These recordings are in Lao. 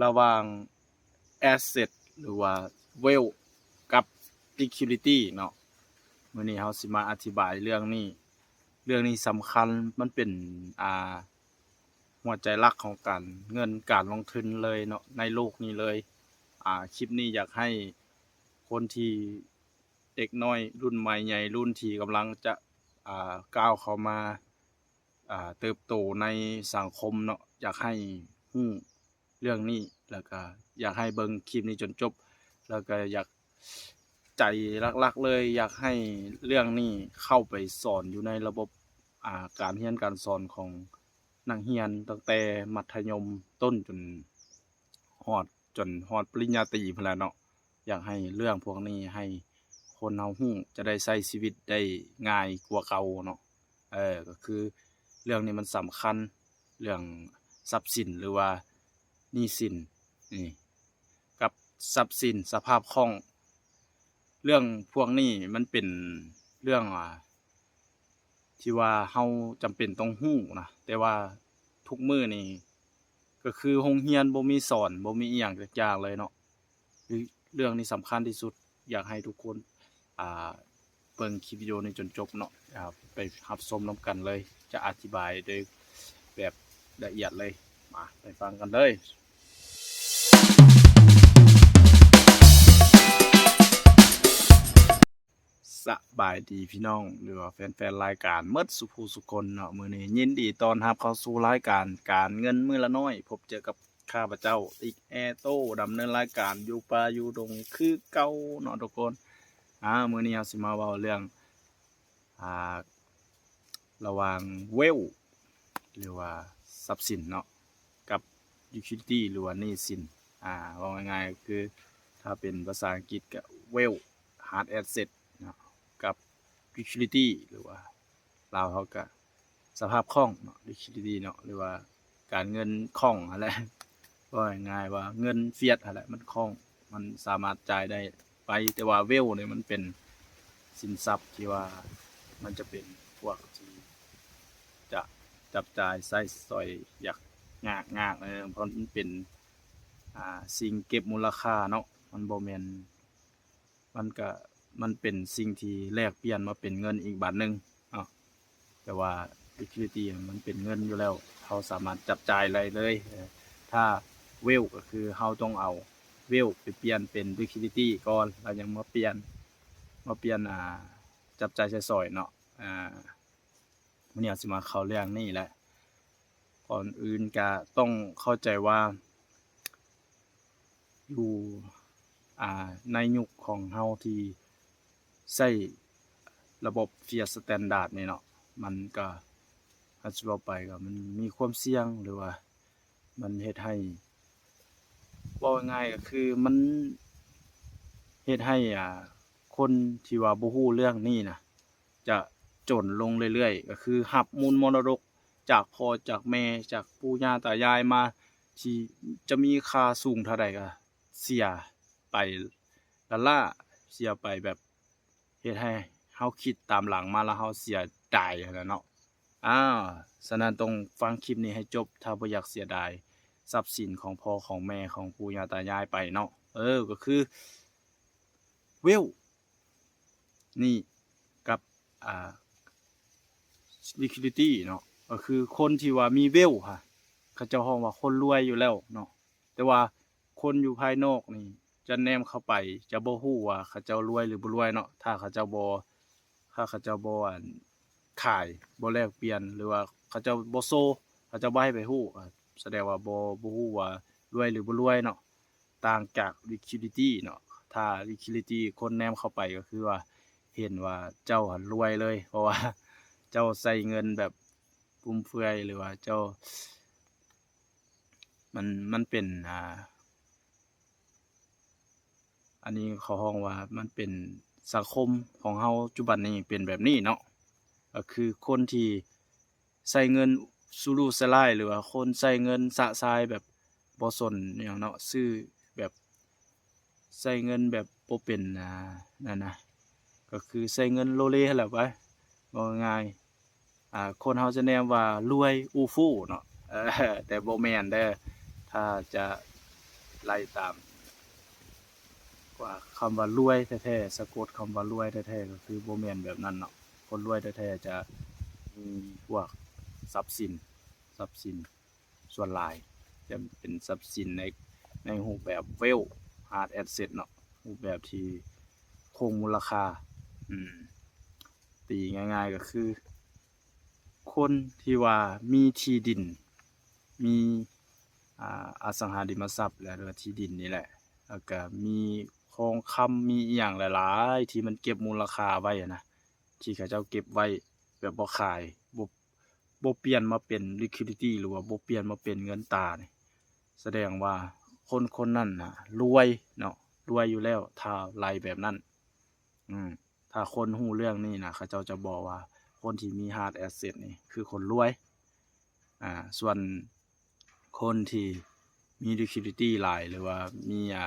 ລະຫວ່າງ asset ຫຼືວ່າ wealth ກັບ liquidity ເນາະ. ມື້ນີ້ເຮົາຊິມາອະທິບາຍເລື່ອງນີ້. ເລື່ອງນີ້ສຳຄັນ, ມັນເປັນ ອ່າ ຫົວໃຈຫຼັກຂອງການເງິນການລົງທຶນເລີຍເນາະ ໃນໂລກນີ້ເລີຍ. ອ່າ ຄລິບນີ້ຢາກໃຫ້ຄົນທີ່ ເດັກນ້ອຍລຸ້ນໃໝ່ໃຫຍ່ລຸ້ນທີ່ກຳລັງຈະ ອ່າ ກ້າວເຂົ້າມາ ອ່າ ເຕີບໂຕໃນສັງຄົມເນາະ, ຢາກໃຫ້ຮູ້ເລື່ອງນີ້ ແລ້ວກະຢາກໃຫ້ເບິ່ງຄລິບນີ້ຈົນຈົບ, ແລ້ວກະຢາກ ໃຈຫຼັກໆເລີຍ ຢາກໃຫ້ເລື່ອງນີ້ເຂົ້າໄປສອນຢູ່ໃນລະບົບ ອ່າ ການຮຽນການສອນຂອງນັກຮຽນ ຕັ້ງແຕ່ມັດທະຍົມຕົ້ນຈົນຮອດ ຈົນຮອດປະລິນຍາຕີພຸ້ນແຫຼະເນາະ. ຢາກໃຫ້ເລື່ອງພວກນີ້ໃຫ້ຄົນເຮົາຮູ້ ຈະໄດ້ໃຊ້ຊີວິດໄດ້ງ່າຍກວ່າເກົ່າເນາະ. ເອີ ກໍຄືເລື່ອງນີ້ມັນສຳຄັນ ເລື່ອງຊັບສິນ ຫຼືວ່າໜີ້ສິນນີ້ ກັບຊັບສິນ ສະພາບຄ່ອງ. ເລື່ອງພວກນີ້ມັນເປັນເລື່ອງ ອ່າ ທີ່ວ່າເຮົາຈຳເປັນຕ້ອງຮູ້ນະ, ແຕ່ວ່າທຸກມື້ນີ້ກໍຄືໂຮງຮຽນບໍ່ມີສອນ ບໍ່ມີອີ່ຫຍັງຈັກຢ່າງເລີຍເນາະ. ເລື່ອງນີ້ສຳຄັນທີ່ສຸດ, ຢາກໃຫ້ທຸກຄົນ ອ່າ ເບິ່ງຄລິບວິດີໂອນີ້ຈົນຈົບເນາະ, ອ່າ ໄປຮັບຊົມນຳກັນເລີຍ, ຈະອະທິບາຍໂດຍແບບລະອຽດເລີຍ. ມາໄປຟັງກັນເລີຍ. ສະບາຍດີພີ່ນ້ອງ ຫຼືວ່າແຟນໆລາຍການໝົດສູ່ຜູ້ສູ່ຄົນເນາະ. ມື້ນີ້ຍິນດີຕ້ອນຮັບເຂົ້າສູ່ລາຍການການເງິນມື້ລະໜ້ອຍ, ພົບເຈີກັບຂ້າພະເຈົ້າ ອີກແອໂຕ້ ດຳເນີນລາຍການຢູ່ປ່າຢູ່ດົງຄືເກົ່າເນາະທຸກຄົນ. ອາ ມື້ນີ້ເຮົາຊິມາເວົ້າເລື່ອງ ອ່າ ລະຫວ່າງ wealth ຫຼືວ່າຊັບສິນເນາະ ກັບ liquidity ຫຼືວ່າໜີ້ສິນ. ອາ ເວົ້າງ່າຍໆກໍຄື ຖ້າເປັນພາສາອັງກິດກໍ wealth hard asset ເນາະ ກັບ liquidity ຫຼືວ່າລາວເຮົາກໍສະພາບຄ່ອງເນາະ liquidity ເນາະ ຫຼືວ່າການເງິນຄ່ອງຫັ້ນແຫຼະ. ເວົ້າງ່າຍໆວ່າເງິນຟຽດຫັ້ນແຫຼະ ມັນຄ່ອງ ມັນສາມາດຈ່າຍໄດ້ໄວ, ແຕ່ວ່າ wealth ນີ້ມັນເປັນສິນຊັບທີ່ວ່າມັນຈະເປັນພວກທີ່ຈະຈັບຈ່າຍໃຊ້ສອຍຢາກຍາກໆ ເພາະມັນເປັນ ອ່າ ສິ່ງເກັບມູນລະຄ່າເນາະ, ມັນບໍ່ແມ່ນ ມັນກະ ມັນເປັນສິ່ງທີ່ແລກປ່ຽນມາເປັນເງິນອີກບາດໜຶ່ງເນາະ. ແຕ່ວ່າ liquidity ມັນເປັນເງິນຢູ່ແລ້ວ ເຮົາສາມາດຈັບຈ່າຍໄດ້ເລີຍ. ເອີ ຖ້າ wealth ກໍຄືເຮົາຕ້ອງເອົາ wealth ໄປປ່ຽນເປັນ liquidity ກ່ອນ ແລ້ວຍັງມາປ່ຽນ ມາປ່ຽນ ອ່າ ຈັບຈ່າຍໃຊ້ສອຍເນາະ. ອ່າ ມື້ນີ້ເຮົາຊິມາເຂົ້າເລື່ອງນີ້ແຫຼະ. ກ່ອນອື່ນກະຕ້ອງເຂົ້າໃຈວ່າ ຢູ່ ອ່າ ໃນຍຸກຂອງເຮົາທີ່ໃຊ້ລະບົບ fiat standard ນີ້ເນາະ, ມັນກະ ຖ້າຊິເວົ້າໄປກະມັນມີຄວາມສ່ຽງ ຫຼືວ່າມັນເຮັດໃຫ້ ເວົ້າງ່າຍໆກະຄືມັນເຮັດໃຫ້ ອ່າ ຄົນທີ່ວ່າບໍ່ຮູ້ເລື່ອງນີ້ນະ ຈະຈົນລົງເລື້ອຍໆ ກໍຄືຮັບມູນມໍລະດົກຈາກພໍ່ຈາກແມ່ ຈາກປູ່ຍ່າຕາຍາຍມາ ທີ່ຈະມີຄ່າສູງເທົ່າໃດກໍເສຍໄປລ້າໆ ເສຍໄປແບບເຮັດໃຫ້ເຮົາຄິດຕາມຫຼັງມາແລ້ວເຮົາເສຍດາຍຫັ້ນແຫຼະເນາະ. ອາ ສະນັ້ນຕ້ອງຟັງຄລິບນີ້ໃຫ້ຈົບ ຖ້າບໍ່ຢາກເສຍດາຍຊັບສິນຂອງພໍ່ຂອງແມ່ຂອງປູ່ຍ່າຕາຍາຍໄປເນາະ. ເອີ ກໍຄື wealth ນີ້ກັບ ອ່າ liquidity ເນາະ ກໍຄືຄົນທີ່ວ່າມີ wealth ຫະ ເຂົາເຈົ້າຮ້ອງວ່າຄົນລວຍຢູ່ແລ້ວເນາະ. ແຕ່ວ່າຄົນຢູ່ພາຍນອກນີ້ຈະແນມເຂົ້າໄປ ຈະບໍ່ຮູ້ວ່າເຂົາເຈົ້າລວຍຫຼືບໍ່ລວຍເນາະ ຖ້າເຂົາເຈົ້າບໍ່ ຖ້າເຂົາເຈົ້າບໍ່ ອັນ ຂາຍ ບໍ່ແລກປ່ຽນ ຫຼືວ່າເຂົາເຈົ້າບໍ່ໂຊ ເຂົາເຈົ້າບໍ່ໃຫ້ໃຜຮູ້ ສະແດງວ່າບໍ່ ບໍ່ຮູ້ວ່າລວຍຫຼືບໍ່ລວຍເນາະ. ຕ່າງຈາກ liquidity ເນາະ, ຖ້າ liquidity ຄົນແນມເຂົ້າໄປກໍຄືວ່າເຫັນວ່າເຈົ້າຫັ້ນລວຍເລີຍ ເພາະວ່າເຈົ້າໃຊ້ເງິນແບບຟຸມເຟືອຍ ຫຼືວ່າເຈົ້າ ມັນ ມັນເປັນ ອ່າ ອັນນີ້ເຂົາຮ້ອງວ່າມັນເປັນ ສັງຄົມຂອງເຮົາປັດຈຸບັນນີ້ເປັນແບບນີ້ເນາະ, ກໍຄືຄົນທີ່ໃຊ້ເງິນສຸລຸສະຫຼາຍ ຫຼືວ່າຄົນໃຊ້ເງິນຊະຊາຍແບບບໍ່ສົນຫຍັງເນາະ, ຊື້ແບບ ໃຊ້ເງິນແບບບໍ່ເປັນ ອ່າ ນັ້ນນະ ກໍຄືໃຊ້ເງິນໂລເລຫັ້ນແຫຼະໄປ ເວົ້າງ່າຍໆ ອ່າ ຄົນເຮົາຈະແນມວ່າລວຍອູຟູເນາະ ເອີ ແຕ່ບໍ່ແມ່ນເດີ. ຖ້າຈະ ໄລ່ຕາມ ວ່າຄຳວ່າລວຍແທ້ໆ ສະກົດຄຳວ່າລວຍແທ້ໆ ກໍຄືບໍ່ແມ່ນແບບນັ້ນເນາະ. ຄົນລວຍແທ້ໆ ຈະມີພວກຊັບສິນ, ຊັບສິນສ່ວນຫຼາຍຈະເປັນຊັບສິນໃນ, ໃນຮູບແບບ wealth, hard asset ເນາະ, ຮູບແບບທີ່ຄົງມູນລະຄ່າ. ອືມ ຕີງ່າຍໆ ກໍຄື ຄົນທີ່ວ່າມີທີ່ດິນ, ມີ ອາ ອະສັງຫາລິມະຊັບ ແລະ ທີ່ດິນນີ້ແຫຼະ, ແລ້ວກະມີທອງຄຳ, ມີອີ່ຫຍັງຫຼາຍໆ ທີ່ມັນເກັບມູນລະຄ່າໄວ້ຫັ້ນນະ, ທີ່ເຂົາເຈົ້າເກັບໄວ້ແບບບໍ່ຂາຍ, ບໍ່ ບໍ່ປ່ຽນມາເປັນ liquidity ຫຼືວ່າບໍ່ປ່ຽນມາເປັນເງິນຕານີ້, ສະແດງວ່າຄົນຄົນນັ້ນນະລວຍເນາະ, ລວຍຢູ່ແລ້ວ ຖ້າໄລ່ແບບນັ້ນ. ອືມ ຖ້າຄົນຮູ້ເລື່ອງນີ້ນະ ເຂົາເຈົ້າຈະບອກວ່າຄົນທີ່ມີ hard asset ນີ້ຄືຄົນລວຍ. ອາ ສ່ວນຄົນທີ່ມີ liquidity ຫຼາຍ ຫຼືວ່າມີ ອາ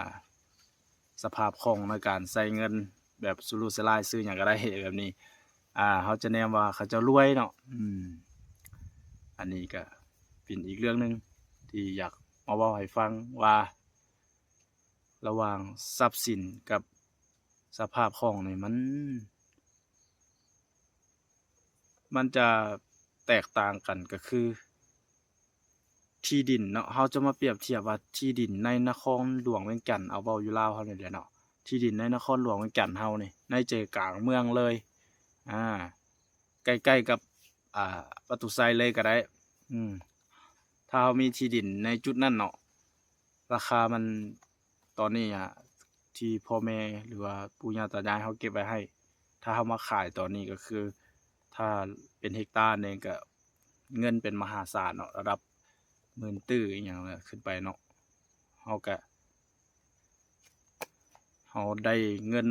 ສະພາບຄ່ອງໃນການໃຊ້ເງິນແບບສຸລຸສະຫຼາຍ ຊື້ຫຍັງກໍໄດ້ແບບນີ້, ອາ ເຮົາຈະແນມວ່າເຂົາເຈົ້າລວຍເນາະ. ອືມ ອັນນີ້ກໍເປັນອີກເລື່ອງໜຶ່ງທີ່ຢາກມາເວົ້າໃຫ້ຟັງວ່າ ລະຫວ່າງຊັບສິນກັບສະພາບຄ່ອງນີ້ ມັນ ມັນຈະແຕກຕ່າງກັນ ກໍຄືທີ່ດິນເນາະ, ເຮົາຈະມາປຽບທຽບວ່າທີ່ດິນໃນນະຄອນຫຼວງວຽງຈັນ, ເອົາເວົ້າຢູ່ລາວເຮົານີ້ແຫຼະເນາະ, ທີ່ດິນໃນນະຄອນຫຼວງວຽງຈັນເຮົານີ້ ໃນໃຈກາງເມືອງເລີຍ, ອາ ໃກ້ໆກັບ ອາ ປະຕູໄຊເລີຍກໍໄດ້. ອືມ ຖ້າເຮົາມີທີ່ດິນໃນຈຸດນັ້ນເນາະ, ລາຄາມັນຕອນນີ້ອະ ທີ່ພໍ່ແມ່ ຫຼືວ່າປູ່ຍ່າຕາຍາຍເຮົາເກັບໄວ້ໃຫ້, ຖ້າເຮົາມາຂາຍຕອນນີ້ ກໍຄືຖ້າເປັນເຮັກຕານີ້ ກໍເງິນເປັນມະຫາສານເນາະ, ລະດັບໝື່ນຕື້ອີ່ຫຍັງແຫຼະ ຂຶ້ນໄປເນາະ. ເຮົາກະ ເຮົາໄດ້ເງິນ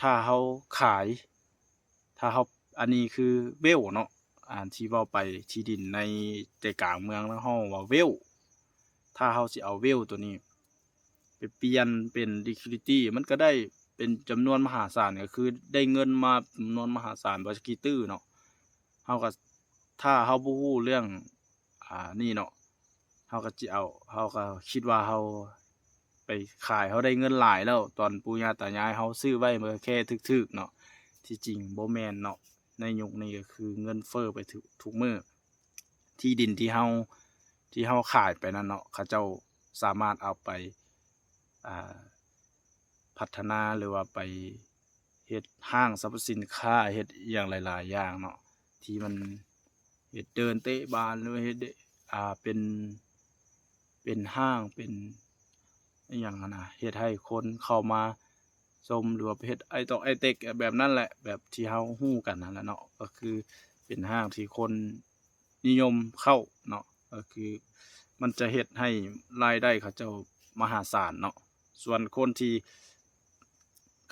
ຖ້າເຮົາຂາຍ ຖ້າເຮົາ ອັນນີ້ຄື wealth ເນາະ, ອັນທີ່ເວົ້າໄປ ທີ່ດິນໃນໃຈກາງເມືອງ ເຮົາເວົ້າວ່າ wealth. ຖ້າເຮົາຊິເອົາ wealth ຕົວນີ້ໄປປ່ຽນເປັນ liquidity ມັນກໍໄດ້ເປັນຈຳນວນມະຫາສານ, ກໍຄືໄດ້ເງິນມາຈຳນວນມະຫາສານ ບໍ່ຈັກກີ່ຕື້ເນາະ. ເຮົາກໍ ຖ້າເຮົາບໍ່ຮູ້ເລື່ອງ ອາ ນີ້ເນາະ, ເຮົາກໍຊິເອົາ ເຮົາກໍຄິດວ່າເຮົາໄປຂາຍ ເຮົາໄດ້ເງິນຫຼາຍແລ້ວ, ຕອນປູ່ຍ່າຕາຍາຍເຮົາຊື້ໄວ້ ມັນກໍແຄ່ຖືກໆເນາະ. ທີ່ຈິງບໍ່ແມ່ນເນາະ, ໃນຍຸກນີ້ກໍຄືເງິນເຟີ້ໄປທຸກ ທຸກມື້. ທີ່ດິນທີ່ເຮົາ ທີ່ເຮົາຂາຍໄປນັ້ນເນາະ, ເຂົາເຈົ້າສາມາດເອົາໄປ ອາ ພັດທະນາ ຫຼືວ່າໄປ ເຮັດຫ້າງສັບພະສິນຄ້າ ເຮັດອີ່ຫຍັງຫຼາຍໆຢ່າງເນາະ ທີ່ມັນເຮັດເດີ່ນເຕະບານ ຫຼືວ່າເຮັດ ອາ ເປັນ ເປັນຫ້າງ ເປັນອີ່ຫຍັງຫັ້ນນະ ເຮັດໃຫ້ຄົນເຂົ້າມາຊົມ ຫຼືວ່າໄປເຮັດໄອຕອກໄອເຕັກແບບນັ້ນແຫຼະ ແບບທີ່ເຮົາຮູ້ກັນຫັ້ນແຫຼະເນາະ. ກໍຄືເປັນຫ້າງທີ່ຄົນນິຍົມເຂົ້າເນາະ, ກໍຄືມັນຈະເຮັດໃຫ້ລາຍໄດ້ເຂົາເຈົ້າມະຫາສານເນາະ. ສ່ວນຄົນທີ່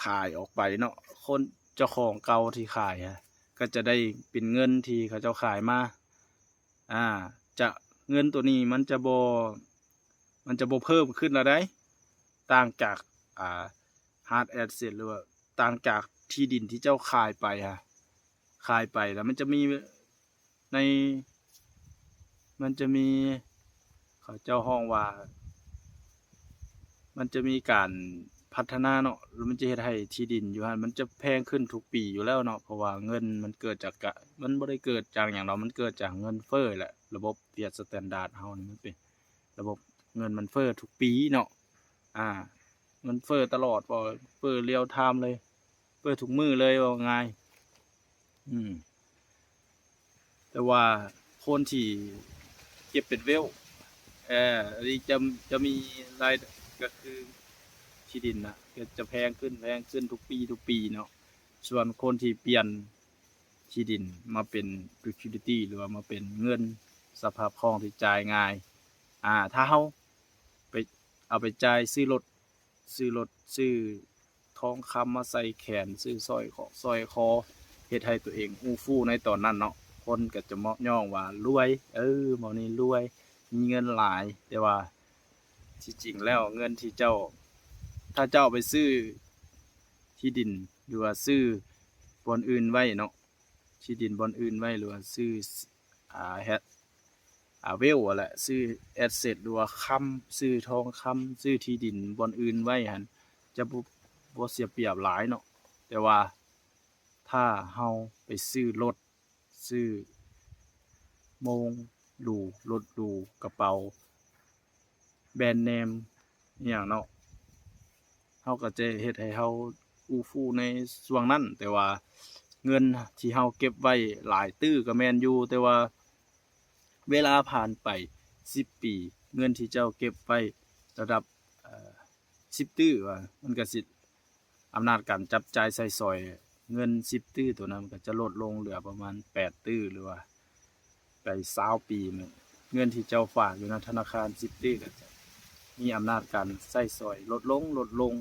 ຂາຍອອກໄປເນາະ, ຄົນເຈົ້າຂອງເກົ່າທີ່ຂາຍອະ ກໍຈະໄດ້ເປັນເງິນທີ່ເຂົາເຈົ້າຂາຍມາ. ອາ ຈະ ເງິນໂຕນີ້ມັນຈະບໍ່ ມັນຈະບໍ່ເພີ່ມຂຶ້ນລະໃດ໋ ຕ່າງຈາກ ອາ hard asset ຫຼືວ່າຕ່າງຈາກທີ່ດິນທີ່ເຈົ້າຂາຍໄປອະ, ຂາຍໄປແລ້ວມັນຈະມີ ໃນ ມັນຈະມີ ເຂົາເຈົ້າຮ້ອງວ່າ ມັນຈະມີການພັດທະນາເນາະ, ແລ້ວມັນຈະເຮັດໃຫ້ທີ່ດິນຢູ່ຫັ້ນມັນຈະແພງຂຶ້ນທຸກປີຢູ່ແລ້ວເນາະ, ເພາະວ່າເງິນມັນເກີດຈາກກະ ມັນບໍ່ໄດ້ເກີດຈາກຫຍັງດອກ, ມັນເກີດຈາກເງິນເຟີ້ແຫຼະ. ລະບົບ Fiat Standard ເຮົານີ້ມັນເປັນລະບົບເງິນມັນເຟີ້ທຸກປີເນາະ, ອາ ມັນເຟີ້ຕະຫຼອດ, ເຟີ້ real time ເລີຍ, ເຟີ້ທຸກມື້ເລີຍ ເວົ້າງ່າຍ. ອືມ ແຕ່ວ່າຄົນທີ່ເກັບເປັນ wealth ເອີ ອັນນີ້ຈະ ຈະມີລາຍ ກໍຄືທີ່ດິນນະ ກໍຈະແພງຂຶ້ນ ແພງຂຶ້ນທຸກປີ ທຸກປີເນາະ. ສ່ວນຄົນທີ່ປ່ຽນທີ່ດິນມາເປັນ liquidity ຫຼືວ່າມາເປັນເງິນ ສະພາບຄ່ອງທີ່ຈ່າຍງ່າຍ, ອາ ຖ້າເຮົາໄປ ເອົາໄປຈ່າຍຊື້ລົດ ຊື້ລົດ ຊື້ທອງຄຳມາໃສ່ແຂນ ຊື້ສ້ອຍຂອງ ສ້ອຍຄໍ ເຮັດໃຫ້ຕົວເອງອູ້ຟູໃນຕອນນັ້ນເນາະ, ຄົນກໍຈະເມາະຍ້ອງວ່າລວຍ, ເອີ ໝໍນີ້ລວຍ ມີເງິນຫຼາຍ. ແຕ່ວ່າທີ່ຈິງແລ້ວເງິນທີ່ເຈົ້າ ຖ້າເຈົ້າເອົາໄປຊື້ທີ່ດິນ ຫຼືວ່າຊື້ບ່ອນອື່ນໄວ້ເນາະ, ທີ່ດິນບ່ອນອື່ນໄວ້ ຫຼືວ່າຊື້ ອາ ເຮັດ ອ ອາ ເວວຫັ້ນແຫຼະ ຊື້ແອັດເຊັດ ຫຼືວ່າຄຳ ຊື້ທອງຄຳ ຊື້ທີ່ດິນບ່ອນອື່ນໄວ້ຫັ້ນ ຈະບໍ່ ບໍ່ເສຍປຽບຫຼາຍເນາະ. ແຕ່ວ່າຖ້າເຮົາໄປຊື້ລົດ ຊື້ໂມງຫຼູ ລົດຫຼູ ກະເປົາແບຣນເນມ ອີ່ຫຍັງເນາະ ເຮົາກໍຈະເຮັດໃຫ້ເຮົາອູ່ຟູໃນຊ່ວງນັ້ນ. ແຕ່ວ່າເງິນທີ່ເຮົາເກັບໄວ້ຫຼາຍຕື້ກໍແມ່ນຢູ່ ແຕ່ວ່າເວລາຜ່ານໄປສິບປີ ເງິນທີ່ເຈົ້າເກັບໄວ້ລະດັບ ເອີ ສິບຕື້ວ່າ ມັນກໍຊິ ອຳນາດການຈັບຈ່າຍໃຊ້ສອຍເງິນສິບຕື້ໂຕນັ້ນ ມັນກໍຈະລົດລົງເຫຼືອປະມານແປດຕື້ ຫຼືວ່າໄປຊາວປີ ເງິນທີ່ເຈົ້າຝາກຢູ່ໃນທະນາຄານສິບຕື້ ກໍຈະມີອຳນາດການໃຊ້ສອຍລົດລົງ ລົດລົງ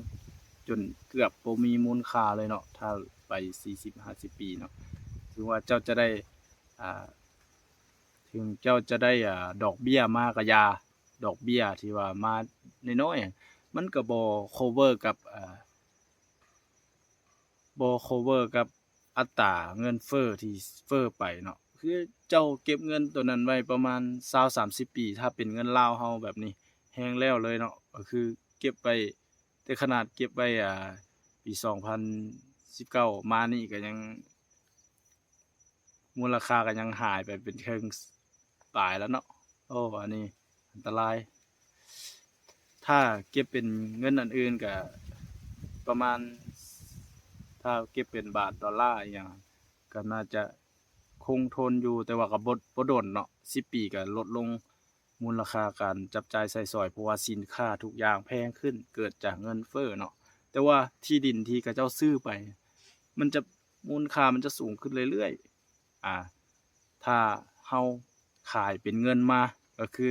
ຈົນເກືອບບໍ່ມີມູນຄ່າເລີຍເນາະ. ຖ້າໄປສີ່ສິບຫ້າສິບປີເນາະ ເຖິງວ່າເຈົ້າຈະໄດ້ ອ່າ ເຖິງເຈົ້າຈະໄດ້ ອ່າ ດອກເບ້ຍມາກໍຢ່າ ດອກເບ້ຍທີ່ວ່າມານ້ອຍໆ ມັນກໍບໍ່ cover ກັບ ອ່າ ບໍ່ cover ກັບອັດຕາເງິນເຟີ້ທີ່ເຟີ້ໄປເນາະ. ຄືເຈົ້າເກັບເງິນໂຕນັ້ນໄວ້ປະມານຊາວສາມສິບປີ ຖ້າເປັນເງິນລາວເຮົາແບບນີ້ ແຮງແລ້ວເລີຍເນາະ ກໍຄືເກັບໄວ້ ແຕ່ຂະໜາດເກັບໄວ້ ອ່າ ປີສອງພັນສິບເກົ້າມານີ້ກໍຍັງ ມູນລະຄ່າກໍຍັງຫາຍໄປເປັນເຄິ່ງປາຍແລ້ວເນາະ. ໂອ້ ອັນນີ້ອັນຕະລາຍ. ຖ້າເກັບເປັນເງິນອັນອື່ນກໍປະມານ ຖ້າເກັບເປັນບາດ ດອນລາ ອີ່ຫຍັງ ກໍໜ້າຈະຄົງທົນຢູ່ ແຕ່ວ່າກໍບໍ່ ບໍ່ດົນເນາະ ສິບປີກໍລົດລົງ ມູນລະຄ່າການຈັບຈ່າຍໃຊ້ສອຍ ເພາະວ່າສິນຄ້າທຸກຢ່າງແພງຂຶ້ນ ເກີດຈາກເງິນເຟີ້ເນາະ. ແຕ່ວ່າທີ່ດິນທີ່ເຂົາເຈົ້າຊື້ໄປ ມັນຈະ ມູນຄ່າມັນຈະສູງຂຶ້ນເລື້ອຍໆ ອາ ຖ້າເຮົາຂາຍເປັນເງິນມາ ກໍຄື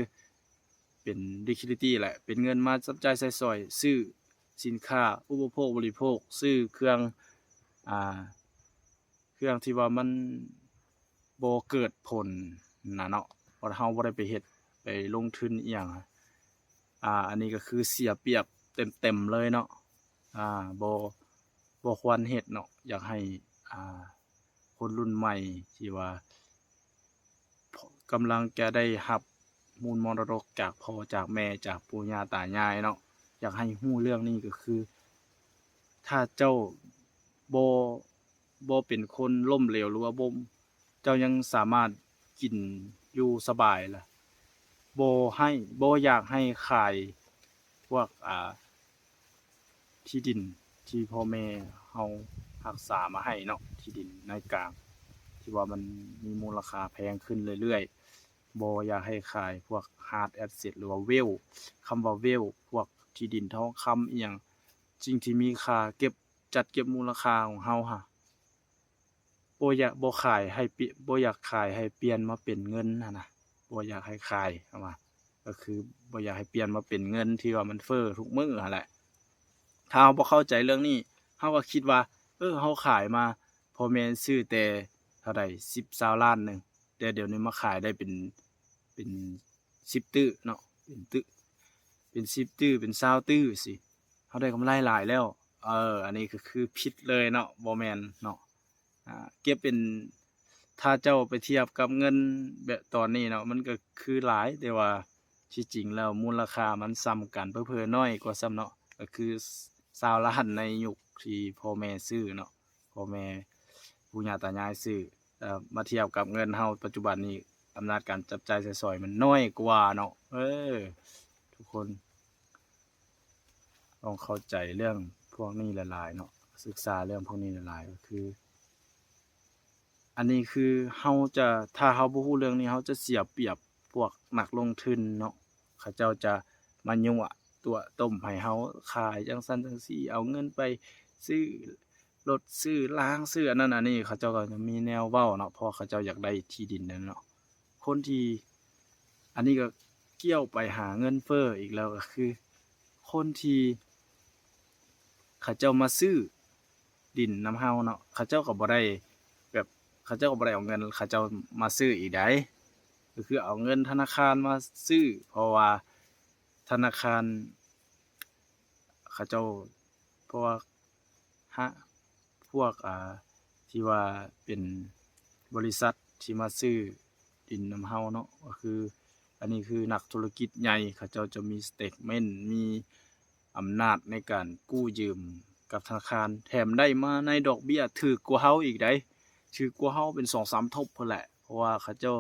ເປັນ liquidity ແຫຼະ ເປັນເງິນມາຈັບຈ່າຍໃຊ້ສອຍ ຊື້ສິນຄ້າອຸປະໂພກບໍລິໂພກ ຊື້ເຄື່ອງ ອາ ເລື່ອງທີ່ວ່າມັນບໍ່ເກີດຜົນນະເນາະ ເພາະເຮົາບໍ່ໄດ້ໄປເຮັດ ໄປລົງທຶນອີ່ຫຍັງ ອາ ອັນນີ້ກໍຄືເສຍປຽບເຕັມໆເລີຍເນາະ ອາ ບໍ່ ບໍ່ຄວນເຮັດເນາະ. ຢາກໃຫ້ ອາ ຄົນລຸ້ນໃໝ່ທີ່ວ່າ ກຳລັງຈະໄດ້ຮັບມູນມໍລະດົກຈາກພໍ່ຈາກແມ່ ຈາກປູ່ຍ່າຕາຍາຍເນາະ ຢາກໃຫ້ຮູ້ເລື່ອງນີ້ ກໍຄື ຖ້າເຈົ້າບໍ່ ບໍ່ເປັນຄົນລົ້ມເຫຼວ ຫຼືວ່າບໍ່ ເຈົ້າຍັງສາມາດກິນຢູ່ສະບາຍລະ ບໍ່ໃຫ້ ບໍ່ຢາກໃຫ້ຂາຍພວກ ອາ ທີ່ດິນທີ່ພໍ່ແມ່ເຮົາຮັກສາມາໃຫ້ເນາະ ທີ່ດິນນາຍກາງ ທີ່ວ່າມັນມີມູນລະຄ່າແພງຂຶ້ນເລື້ອຍໆ ບໍ່ຢາກໃຫ້ຂາຍພວກ hard asset ຫຼືວ່າ wealth ຄຳວ່າ wealth ພວກທີ່ດິນທອງຄຳອີ່ຫຍັງ ສິ່ງທີ່ມີຄ່າ ເກັບ ຈັດເກັບມູນລະຄ່າຂອງເຮົາຫາ ບໍ່ຢາກ ບໍ່ຂາຍໃຫ້ ບໍ່ຢາກຂາຍໃຫ້ປ່ຽນມາເປັນເງິນຫັ້ນນະ ບໍ່ຢາກໃຫ້ຂາຍ ເຮົາວ່າ ກໍຄືບໍ່ຢາກໃຫ້ປ່ຽນມາເປັນເງິນທີ່ວ່າມັນເຟີ້ທຸກມື້ຫັ້ນແຫຼະ. ຖ້າເຮົາບໍ່ເຂົ້າໃຈເລື່ອງນີ້ ເຮົາກໍຄິດວ່າ ເອີ ເຮົາຂາຍມາ ພໍ່ແມ່ຊື້ແຕ່ເທົ່າໃດ ສິບ ຊາວລ້ານໜຶ່ງ ແຕ່ດຽວນີ້ມາຂາຍໄດ້ເປັນ ເປັນສິບຕື້ເນາະ ເປັນຕື້ ເປັນສິບຕື້ ເປັນຊາວຕື້ຊີ້ ເຮົາໄດ້ກຳໄລຫຼາຍແລ້ວ. ເອີ ອັນນີ້ກໍຄືຜິດເລີຍເນາະ ບໍ່ແມ່ນເນາະ. ອາ ເກັບເປັນ ຖ້າເຈົ້າໄປທຽບກັບເງິນແບບຕອນນີ້ເນາະ ມັນກໍຄືຫຼາຍ ແຕ່ວ່າທີ່ຈິງແລ້ວມູນລະຄ່າມັນສ່ຳກັນ ເຜີໆນ້ອຍກວ່າຊ້ຳເນາະ ກໍຄືຊາວລ້ານໃນຍຸກທີ່ພໍ່ແມ່ຊື້ເນາະ ພໍ່ແມ່ປູ່ຍ່າຕາຍາຍຊື້ ເອີ ມາທຽບກັບເງິນເຮົາປັດຈຸບັນນີ້ ອຳນາດການຈັບຈ່າຍໃຊ້ສອຍມັນນ້ອຍກວ່າເນາະ. ເອີ ທຸກຄົນ ຕ້ອງເຂົ້າໃຈເລື່ອງພວກນີ້ຫຼາຍໆເນາະ ສຶກສາເລື່ອງພວກນີ້ຫຼາຍໆ ກໍຄື ອັນນີ້ຄືເຮົາຈະ ຖ້າເຮົາບໍ່ຮູ້ເລື່ອງນີ້ ເຮົາຈະເສຍປຽບພວກນັກລົງທຶນເນາະ ເຂົາເຈົ້າຈະມາຍົວະຕົວະຕົ້ມໃຫ້ເຮົາຂາຍຈັ່ງຊັ້ນຈັ່ງຊີ້ ເອົາເງິນໄປຊື້ລົດ ຊື້ລາງ ຊື້ອັນນັ້ນອັນນີ້ ເຂົາເຈົ້າກໍຈະມີແນວເວົ້າເນາະ ເພາະເຂົາເຈົ້າຢາກໄດ້ທີ່ດິນນັ້ນເນາະ. ຄົນທີ່ ອັນນີ້ກໍກ່ຽວໄປຫາເງິນເຟີ້ອີກແລ້ວ ກໍຄືຄົນທີ່ເຂົາເຈົ້າມາຊື້ດິນນຳເຮົາເນາະ ເຂົາເຈົ້າກໍບໍ່ໄດ້ແບບ ເຂົາເຈົ້າກໍບໍ່ໄດ້ເອົາເງິນເຂົາເຈົ້າມາຊື້ອີກໃດ ກໍຄືເອົາເງິນທະນາຄານມາຊື້ ເພາະວ່າທະນາຄານເຂົາເຈົ້າ ເພາະວ່າ ຮະ ພວກ ອ່າ ທີ່ວ່າເປັນບໍລິສັດທີ່ມາຊື້ດິນນຳເຮົາເນາະ ກໍຄື ອັນນີ້ຄືນັກທຸລະກິດໃຫຍ່ ເຂົາເຈົ້າຈະມີສະເຕດເມັນ ມີອຳນາດໃນການກູ້ຢືມກັບທະນາຄານ ແຖມໄດ້ມາໃນດອກເບ້ຍຖືກກວ່າເຮົາອີກໃດ໋ ຖືກກວ່າເຮົາເປັນສອງສາມທົບພຸ້ນແຫຼະ ເພາະວ່າເຂົາເຈົ້າ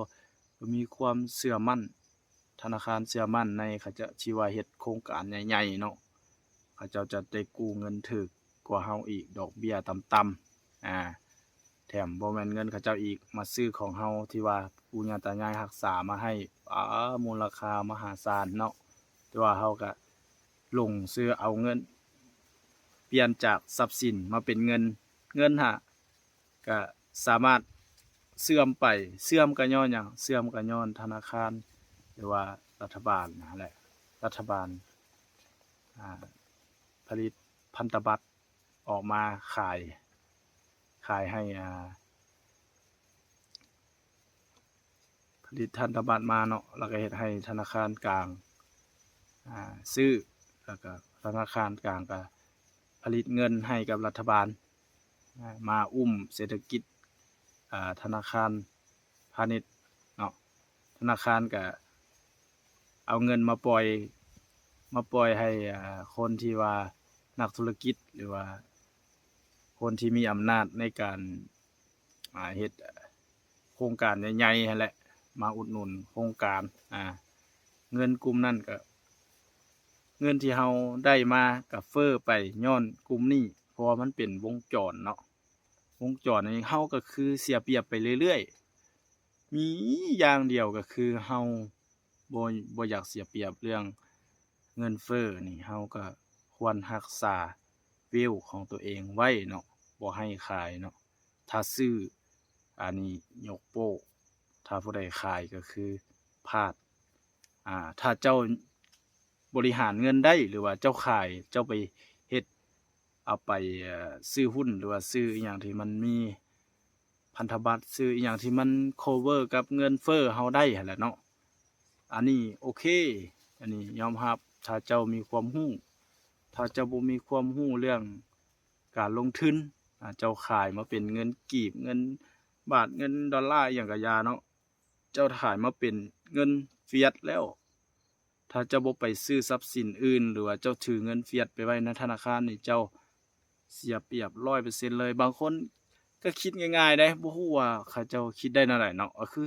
ກໍມີຄວາມເຊື່ອໝັ້ນ ທະນາຄານເຊື່ອໝັ້ນໃນ ເຂົາເຈົ້າທີ່ວ່າເຮັດໂຄງການໃຫຍ່ໆເນາະ ເຂົາເຈົ້າຈະໄດ້ກູ້ເງິນຖືກກວ່າເຮົາອີກ ດອກເບ້ຍຕ່ຳໆ ອາ ແຖມບໍ່ແມ່ນເງິນເຂົາເຈົ້າອີກ ມາຊື້ຂອງເຮົາທີ່ວ່າປູ່ຍ່າຕາຍາຍຮັກສາມາໃຫ້ ອາ ມູນລະຄ່າມະຫາສານເນາະ ແຕ່ວ່າເຮົາກະຫຼົງຊື້ເອົາເງິນ ປ່ຽນຈາກຊັບສິນມາເປັນເງິນ ເງິນຫາ ກະສາມາດເສື່ອມໄປ ເສື່ອມກະຍ້ອນຫຍັງ? ເສື່ອມກະຍ້ອນທະນາຄານ ຫຼືວ່າລັດຖະບານຫັ້ນແຫຼະ ລັດຖະບານ ອາ ຜະລິດພັນທະບັດອອກມາຂາຍ ຂາຍໃຫ້ ອາ ຜະລິດພັນທະບັດມາເນາະ ແລ້ວກະເຮັດໃຫ້ທະນາຄານກາງ ອາ ຊື້ ແລ້ວກະທະນາຄານກາງກະຜະລິດເງິນໃຫ້ກັບລັດຖະບານ ອາ ມາອຸ້ມເສດຖະກິດ ອາ ທະນາຄານພານິດເນາະ ທະນາຄານກະເອົາເງິນມາປ່ອຍ ມາປ່ອຍໃຫ້ ອາ ຄົນທີ່ວ່ານັກທຸລະກິດ ຫຼືວ່າຄົນທີ່ມີອຳນາດໃນການ ອາ ເຮັດໂຄງການໃຫຍ່ໆຫັ້ນແຫຼະ ມາອຸດໜູນໂຄງການ ອາ ເງິນກຸ່ມນັ້ນກະ ເງິນທີ່ເຮົາໄດ້ມາກະເຟີ້ໄປຍ້ອນກຸ່ມນີ້ ເພາະວ່າມັນເປັນວົງຈອນເນາະ ວົງຈອນນີ້ເຮົາກະຄືເສຍປຽບໄປເລື້ອຍໆ ມີຢ່າງດຽວກະຄືເຮົາບໍ່ ບໍ່ຢາກເສຍປຽບເລື່ອງເງິນເຟີ້ນີ້ ເຮົາກະຄວນຮັກສາ value ຂອງຕົວເອງໄວ້ເນາະ ບໍ່ໃຫ້ຂາຍເນາະ ຖ້າຊື້ ອັນນີ້ຍົກໂປ້ ຖ້າຜູ້ໃດຂາຍກະຄືພາດ ອາ ຖ້າເຈົ້າບໍລິຫານເງິນໄດ້ ຫຼືວ່າເຈົ້າຂາຍ ເຈົ້າໄປເຮັດ ເອົາໄປ ເອີ ຊື້ຫຸ້ນ ຫຼືວ່າຊື້ອີ່ຫຍັງທີ່ມັນມີພັນທະບັດ ຊື້ອີ່ຫຍັງທີ່ມັນ cover ກັບເງິນເຟີ້ເຮົາໄດ້ຫັ້ນແຫຼະເນາະ ອັນນີ້ໂອເຄ ອັນນີ້ຍອມຮັບ ຖ້າເຈົ້າມີຄວາມຮູ້ ຖ້າເຈົ້າບໍ່ມີຄວາມຮູ້ເລື່ອງການລົງທຶນ ອາ ເຈົ້າຂາຍມາເປັນເງິນກີບ ເງິນບາດ ເງິນດອນລາ ອີ່ຫຍັງກະຢ່າເນາະ ເຈົ້າຂາຍມາເປັນເງິນຟຽດແລ້ວ ຖ້າເຈົ້າບໍ່ໄປຊື້ຊັບສິນອື່ນ ຫຼືວ່າເຈົ້າຖືເງິນຟຽດໄປໄວ້ໃນທະນາຄານນີ້ ເຈົ້າເສຍປຽບຮ້ອຍເປີເຊັນເລີຍ ບາງຄົນກະຄິດງ່າຍໆເດ້ ບໍ່ຮູ້ວ່າເຂົາເຈົ້າຄິດໄດ້ແນວໃດເນາະ ກະຄື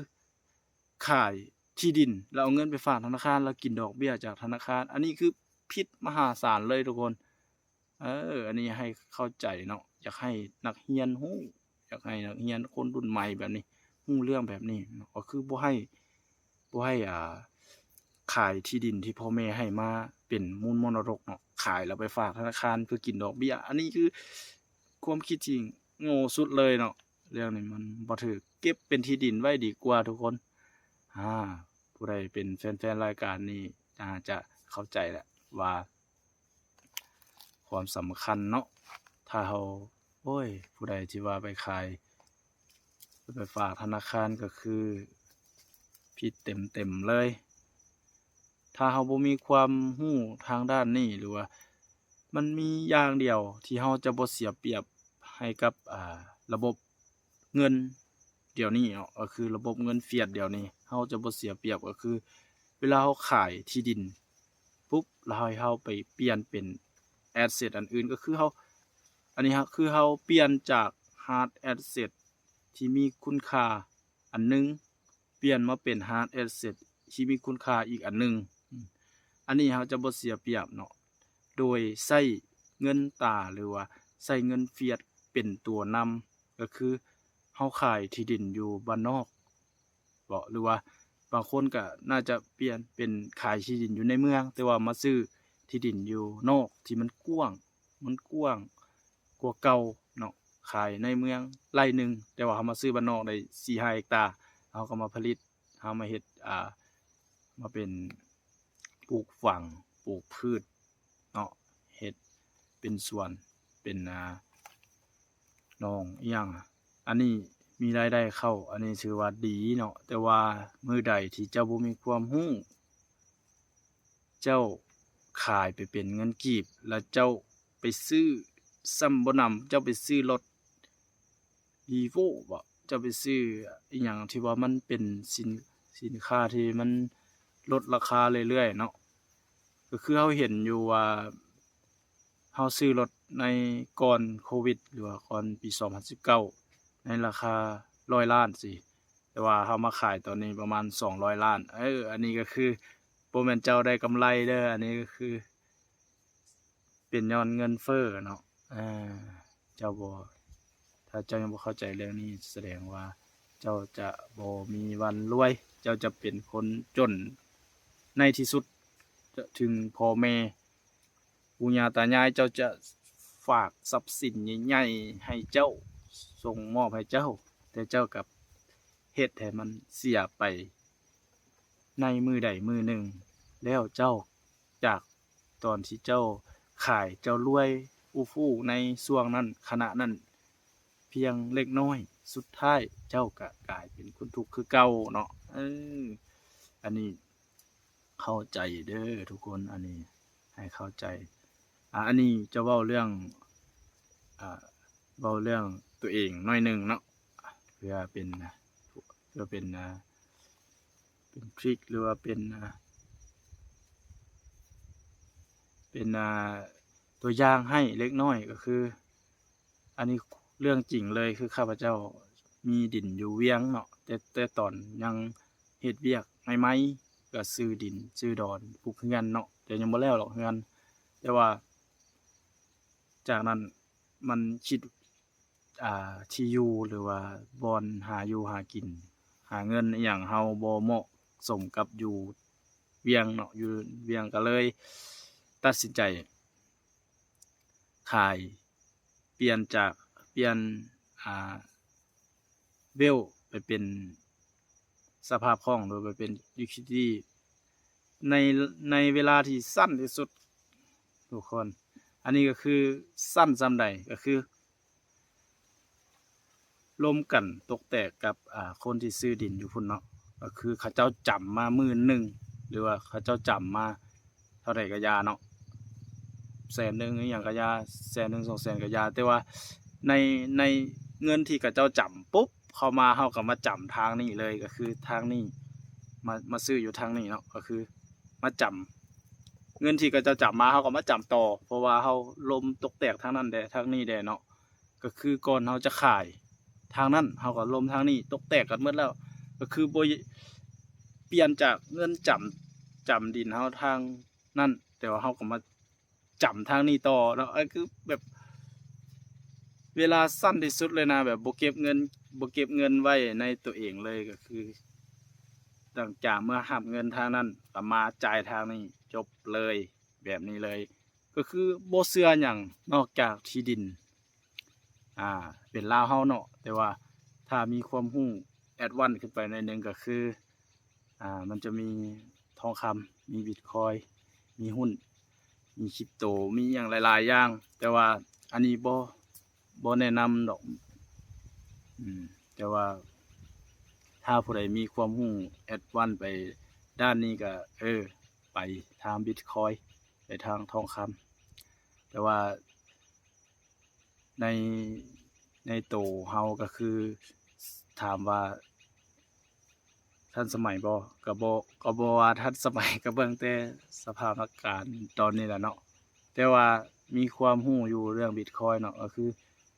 ຂາຍທີ່ດິນ ແລ້ວເອົາເງິນໄປຝາກທະນາຄານ ແລ້ວກິນດອກເບ້ຍຈາກທະນາຄານ ອັນນີ້ຄືຜິດມະຫາສານເລີຍທຸກຄົນ ເອີ ອັນນີ້ໃຫ້ເຂົ້າໃຈເນາະ ຢາກໃຫ້ນັກຮຽນຮູ້ ຢາກໃຫ້ນັກຮຽນຄົນລຸ້ນໃໝ່ແບບນີ້ ຮູ້ເລື່ອງແບບນີ້ເນາະ ກະຄືບໍ່ໃຫ້ ບໍ່ໃຫ້ ອາ ຂາຍທີ່ດິນທີ່ພໍ່ແມ່ໃຫ້ມາເປັນມູນມໍລະດົກເນາະ ຂາຍແລ້ວໄປຝາກທະນາຄານເພື່ອກິນດອກເບ້ຍ ອັນນີ້ຄືຄວາມຄິດທີ່ໂງ່ສຸດເລີຍເນາະ ເລື່ອງນີ້ມັນບໍ່ຖືກ ເກັບເປັນທີ່ດິນໄວ້ດີກວ່າທຸກຄົນ ອາ ຜູ້ໃດເປັນແຟນໆລາຍການນີ້ ອາ ຈະເຂົ້າໃຈແຫຼະວ່າ ຄວາມສຳຄັນເນາະ ຖ້າເຮົາ ໂອ້ຍ ຜູ້ໃດທີ່ວ່າໄປຂາຍ ໄປຝາກທະນາຄານກະຄືຜິດເຕັມໆເລີຍ ຖ້າເຮົາບໍ່ມີຄວາມຮູ້ທາງດ້ານນີ້ ຫຼືວ່າມັນມີຢ່າງດຽວທີ່ເຮົາຈະບໍ່ເສຍປຽບໃຫ້ກັບ ອາ ລະບົບເງິນດຽວນີ້ເນາະ ກະຄືລະບົບເງິນຟຽດດຽວນີ້ ເຮົາຈະບໍ່ເສຍປຽບ ກະຄືເວລາເຮົາຂາຍທີ່ດິນປຸບ ແລ້ວໃຫ້ເຮົາໄປປ່ຽນເປັນ asset ອັນອື່ນ ກະຄືເຮົາ ອັນນີ້ ຄືເຮົາປ່ຽນຈາກ hard asset ທີ່ມີຄຸນຄ່າອັນໜຶ່ງ ປ່ຽນມາເປັນ hard asset ທີ່ມີຄຸນຄ່າອີກອັນໜຶ່ງ ອັນນີ້ເຮົາຈະບໍ່ເສຍປຽບເນາະ ໂດຍໃຊ້ເງິນຕາ ຫຼືວ່າໃຊ້ເງິນຟຽດເປັນຕົວນຳ ກະຄືເຮົາຂາຍທີ່ດິນຢູ່ບ້ານນອກເບາະ ຫຼືວ່າບາງຄົນກະໜ້າຈະປ່ຽນເປັນຂາຍທີ່ດິນຢູ່ໃນເມືອງ ແຕ່ວ່າມາຊື້ທີ່ດິນຢູ່ນອກທີ່ມັນກວ້າງ ມັນກວ້າງກວ່າເກົ່າເນາະ ຂາຍໃນເມືອງໄລ່ໜຶ່ງ ແຕ່ວ່າເຮົາມາຊື້ບ້ານນອກໄດ້ສີ່ຫ້າເຮັກຕາ ເຮົາກະມາຜະລິດ ເຮົາມາເຮັດ ອາ ມາເປັນປູກຝັງ ປູກພືດເນາະ ເຮັດເປັນສວນ ເປັນ ອາ ໜອງອີ່ຫຍັງ ອັນນີ້ມີລາຍໄດ້ເຂົ້າ ອັນນີ້ຖືວ່າດີເນາະ ແຕ່ວ່າມື້ໃດທີ່ເຈົ້າບໍ່ມີຄວາມຮູ້ ເຈົ້າຂາຍໄປເປັນເງິນກີບ ແລ້ວເຈົ້າໄປຊື້ ຊ້ຳບໍ່ໜຳ ເຈົ້າໄປຊື້ລົດ Revo ເບາະ ເຈົ້າໄປຊື້ອີ່ຫຍັງທີ່ວ່າມັນເປັນສິນ ສິນຄ້າທີ່ມັນ ລົດລາຄາເລື້ອຍໆເນາະ. ກໍຄືເຮົາເຫັນຢູ່ວ່າ ເຮົາຊື້ລົດໃນກ່ອນໂຄວິດ ຫຼືວ່າກ່ອນປີສອງພັນສິບເກົ້າ ໃນລາຄາຮ້ອຍລ້ານຊີ້ ແຕ່ວ່າເຮົາມາຂາຍຕອນນີ້ປະມານສອງຮ້ອຍລ້ານ. ເອີ ອັນນີ້ກໍຄືບໍ່ແມ່ນເຈົ້າໄດ້ກຳໄລເດີ້ ອັນນີ້ກໍຄື ເປັນຍ້ອນເງິນເຟີ້ເນາະ. ເຈົ້າບໍ່ ຖ້າເຈົ້າຍັງບໍ່ເຂົ້າໃຈເລື່ອງນີ້ ສະແດງວ່າເຈົ້າຈະບໍ່ມີວັນລວຍ, ເຈົ້າຈະເປັນຄົນຈົນໃນທີ່ສຸດ. ຈະເຖິງພໍ່ແມ່ ປູ່ຍ່າຕາຍາຍ ເຈົ້າຈະຝາກຊັບສິນໃຫຍ່ໆໃຫ້ເຈົ້າ, ສົ່ງມອບໃຫ້ເຈົ້າ, ແຕ່ເຈົ້າກັບເຮັດໃຫ້ມັນເສຍໄປໃນມື້ໃດມື້ໜຶ່ງ. ແລ້ວເຈົ້າ ຈາກຕອນທີ່ເຈົ້າຂາຍ ເຈົ້າລວຍອູ່ຟູໃນຊ່ວງນັ້ນ ຂະນະນັ້ນພຽງເລັກນ້ອຍ, ສຸດທ້າຍເຈົ້າກະກາຍເປັນຄົນທຸກຄືເກົ່າເນາະ. ເອີ ອັນນີ້ເຂົ້າໃຈເດີ້ທຸກຄົນ, ອັນນີ້ໃຫ້ເຂົ້າໃຈ. ອາ ອັນນີ້ຈະເວົ້າເລື່ອງ ອາ ເວົ້າເລື່ອງຕົວເອງໜ້ອຍໜຶ່ງເນາະ, ເພື່ອເປັນ ເພື່ອເປັນ ອາ ເປັນທຣິກ ຫຼືວ່າເປັນ ອາ ເປັນ ອາ ຕົວຢ່າງໃຫ້ເລັກນ້ອຍ. ກໍຄື ອັນນີ້ເລື່ອງຈິງເລີຍ, ຄືຂ້າພະເຈົ້າມີດິນຢູ່ວຽງເນາະ, ແຕ່ ແຕ່ຕອນຍັງເຮັດວຽກໃໝ່ໆ ກໍຊື້ດິນຊື້ດອນ ປຸກເຮືອນເນາະ, ແຕ່ຍັງບໍ່ແລ້ວດອກເຮືອນ. ແຕ່ວ່າຈາກນັ້ນມັນຄິດ ອ່າ ທີ່ຢູ່ ຫຼືວ່າບ່ອນຫາຢູ່ຫາກິນ ຫາເງິນອີ່ຫຍັງ ເຮົາບໍ່ເໝາະສົມກັບຢູ່ວຽງເນາະ, ຢູ່ວຽງ ກໍເລີຍຕັດສິນໃຈຂາຍ, ປ່ຽນຈາກ ປ່ຽນ ອ່າ ເວວໄປເປັນສະພາບຄ່ອງ ຫຼືໄປເປັນ equity ໃນ ໃນເວລາທີ່ສັ້ນທີ່ສຸດທຸກຄົນ. ອັນນີ້ກໍຄືສັ້ນສ່ຳໃດ ກໍຄືລົມກັນຕົກແຕກກັບ ອ່າ ຄົນທີ່ຊື້ດິນຢູ່ພຸ້ນເນາະ, ກໍຄືເຂົາເຈົ້າຈຳມາໝື່ນໜຶ່ງ ຫຼືວ່າເຂົາເຈົ້າຈຳມາເທົ່າໃດກໍຢ່າເນາະ, ແສນໜຶ່ງອີ່ຫຍັງກໍຢ່າ, ແສນໜຶ່ງ ສອງແສນກໍຢ່າ, ແຕ່ວ່າໃນ ໃນເງິນທີ່ເຂົາເຈົ້າຈຳປຸບ ເຂົ້າມາ ເຮົາກໍມາຈຳທາງນີ້ເລີຍ, ກໍຄືທາງນີ້ ມາ ມາຊື້ຢູ່ທາງນີ້ເນາະ, ກໍຄືມາຈຳ ເງິນທີ່ເຂົາເຈົ້າຈຳມາ ເຮົາກໍມາຈຳຕໍ່ ເພາະວ່າເຮົາລົມຕົກແຕກທາງນັ້ນແດ່ ທາງນີ້ແດ່ເນາະ. ກໍຄືກ່ອນເຮົາຈະຂາຍທາງນັ້ນ ເຮົາກໍລົມທາງນີ້ຕົກແຕກກັນໝົດແລ້ວ, ກໍຄືບໍ່ ປ່ຽນຈາກເງິນຈຳ ຈຳດິນເຮົາທາງນັ້ນ ແຕ່ວ່າເຮົາກໍມາ ຈຳທາງນີ້ຕໍ່ເນາະ. ເອີ ຄືແບບເວລາສັ້ນທີ່ສຸດເລີຍນະ, ແບບບໍ່ເກັບເງິນ ບໍ່ເກັບເງິນໄວ້ໃນຕົວເອງເລີຍ, ກໍຄືຫຼັງຈາກເມື່ອຮັບເງິນທາງນັ້ນ ກໍມາຈ່າຍທາງນີ້ ຈົບເລີຍ ແບບນີ້ເລີຍ. ກໍຄືບໍ່ເຊື່ອຫຍັງນອກຈາກທີ່ດິນ ອ່າ ເປັນລາວເຮົາເນາະ, ແຕ່ວ່າຖ້າມີຄວາມຮູ້ແອດວານຂຶ້ນໄປໜ້ອຍໜຶ່ງ ກໍຄື ອ່າ ມັນຈະມີທອງຄຳ, ມີບິດຄອຍ, ມີຫຸ້ນ, ມີຄຣິບໂຕ, ມີຫຍັງຫຼາຍໆຢ່າງ, ແຕ່ວ່າອັນນີ້ບໍ່ ບໍ່ແນະນຳດອກ. ອືມ ແຕ່ວ່າຖ້າຜູ້ໃດມີຄວາມຮູ້ແອດວານໄປດ້ານນີ້ ກໍ ເອີ ໄປທາງບິດຄອຍ, ໄປທາງທອງຄຳ, ແຕ່ວ່າ ໃນ ໃນໂຕເຮົາກໍຄື ຖາມວ່າທັນສະໄໝບໍ່? ກໍບໍ່ ກໍບໍ່ວ່າທັນສະໄໝ, ກໍເບິ່ງແຕ່ສະພາບອາການຕອນນີ້ແຫຼະເນາະ. ແຕ່ວ່າມີຄວາມຮູ້ຢູ່ເລື່ອງບິດຄອຍເນາະ, ກໍຄື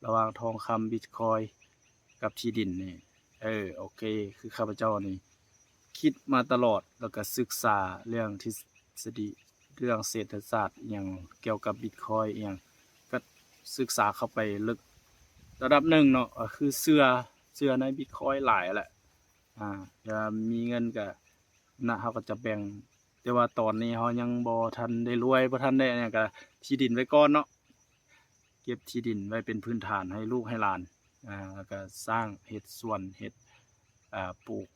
ລະຫວ່າງທອງຄຳ, ບິດຄອຍ ກັບທີ່ດິນນີ້ ເອີ ໂອເຄ, ຄືຂ້າພະເຈົ້ານີ້ຄິດມາຕະຫຼອດ ແລ້ວກໍສຶກສາເລື່ອງທິດສະດີ ເລື່ອງເສດຖະສາດອີ່ຫຍັງ ກ່ຽວກັບບິດຄອຍອີ່ຫຍັງ ກໍສຶກສາເຂົ້າໄປເລິກລະດັບໜຶ່ງເນາະ, ກໍຄືເຊື່ອ ເຊື່ອໃນບິດຄອຍຫຼາຍແຫຼະ. ອາ ເວລາມີເງິນກໍ ນະ ເຮົາກໍຈະແບ່ງ, ແຕ່ວ່າຕອນນີ້ເຮົາຍັງບໍ່ທັນໄດ້ລວຍ ບໍ່ທັນໄດ້ຫຍັງ ກໍທີ່ດິນໄວ້ກ່ອນເນາະ. ເກັບທີ່ດິນໄວ້ເປັນພື້ນຖານໃຫ້ລູກໃຫ້ຫຼານ, ອາ ແລ້ວກໍສ້າງເຮັດສວນ ເຮັດ ອາ ປູກ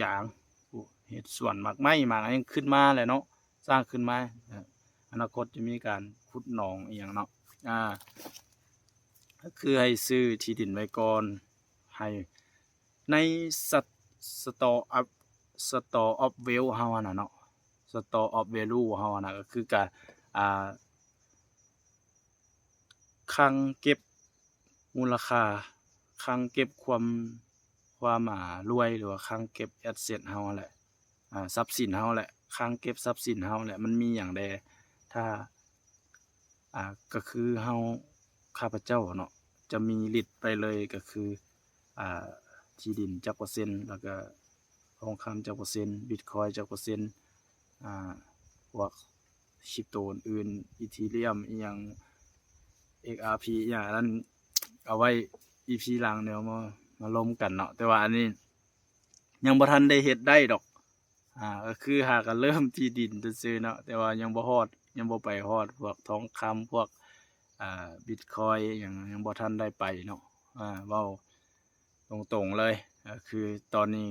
ຢາງ ປູກ ເຮັດສວນໝາກໄມ້ ໝາກຫຍັງຂຶ້ນມາແຫຼະເນາະ, ສ້າງຂຶ້ນມາ ອາ ອະນາຄົດຈະມີການຂຸດໜອງອີ່ຫຍັງເນາະ. ອາ ກໍຄືໃຫ້ຊື້ທີ່ດິນໄວ້ກ່ອນ ໃຫ້ໃນ Store of Store of Wealth ເຮົາຫັ້ນນະເນາະ, Store of Value ເຮົາຫັ້ນນະ ກໍຄືການ ອາ ຄັງເກັບມູນລະຄ່າ, ຄັງເກັບຄວາມ ຄວາມ ອາ ລວຍ ຫຼືວ່າຄັງເກັບ asset ເຮົາຫັ້ນແຫຼະ, ອາ ຊັບສິນເຮົາແຫຼະ. ຄັງເກັບຊັບສິນເຮົາແຫຼະ ມັນມີຫຍັງແດ່ ຖ້າ ອ່າ ກໍຄືເຮົາ ຂ້າພະເຈົ້າເນາະ ຈະມີລິດໄປເລີຍ ກໍຄື ອ່າ ທີ່ດິນຈັກເປີເຊັນ ແລ້ວກໍທອງຄຳຈັກເປີເຊັນ ບິດຄອຍຈັກເປີເຊັນ ອ່າ ພວກຄຣິບໂຕອື່ນໆ ອີທີຣຽມ ອີ່ຫຍັງ ເອັກອາພີ ອີ່ຫຍັງ ອັນນັ້ນເອົາໄວ້ອີພີຫຼັງ ດຽວມາ ມາລົມກັນເນາະ ແຕ່ວ່າອັນນີ້ຍັງບໍ່ທັນໄດ້ເຮັດໄດ້ດອກ ອ່າ ກໍຄືຫາກໍເລີ່ມທີ່ດິນຊື່ໆເນາະ ແຕ່ວ່າຍັງບໍ່ຮອດ ຍັງບໍ່ໄປຮອດພວກທອງຄຳ ພວກ ອ່າ ບິດຄອຍ ຫຍັງ ຍັງບໍ່ທັນໄດ້ໄປເນາະ ອ່າ ເວົ້າຕົງໆເລີຍ ກໍຄືຕອນນີ້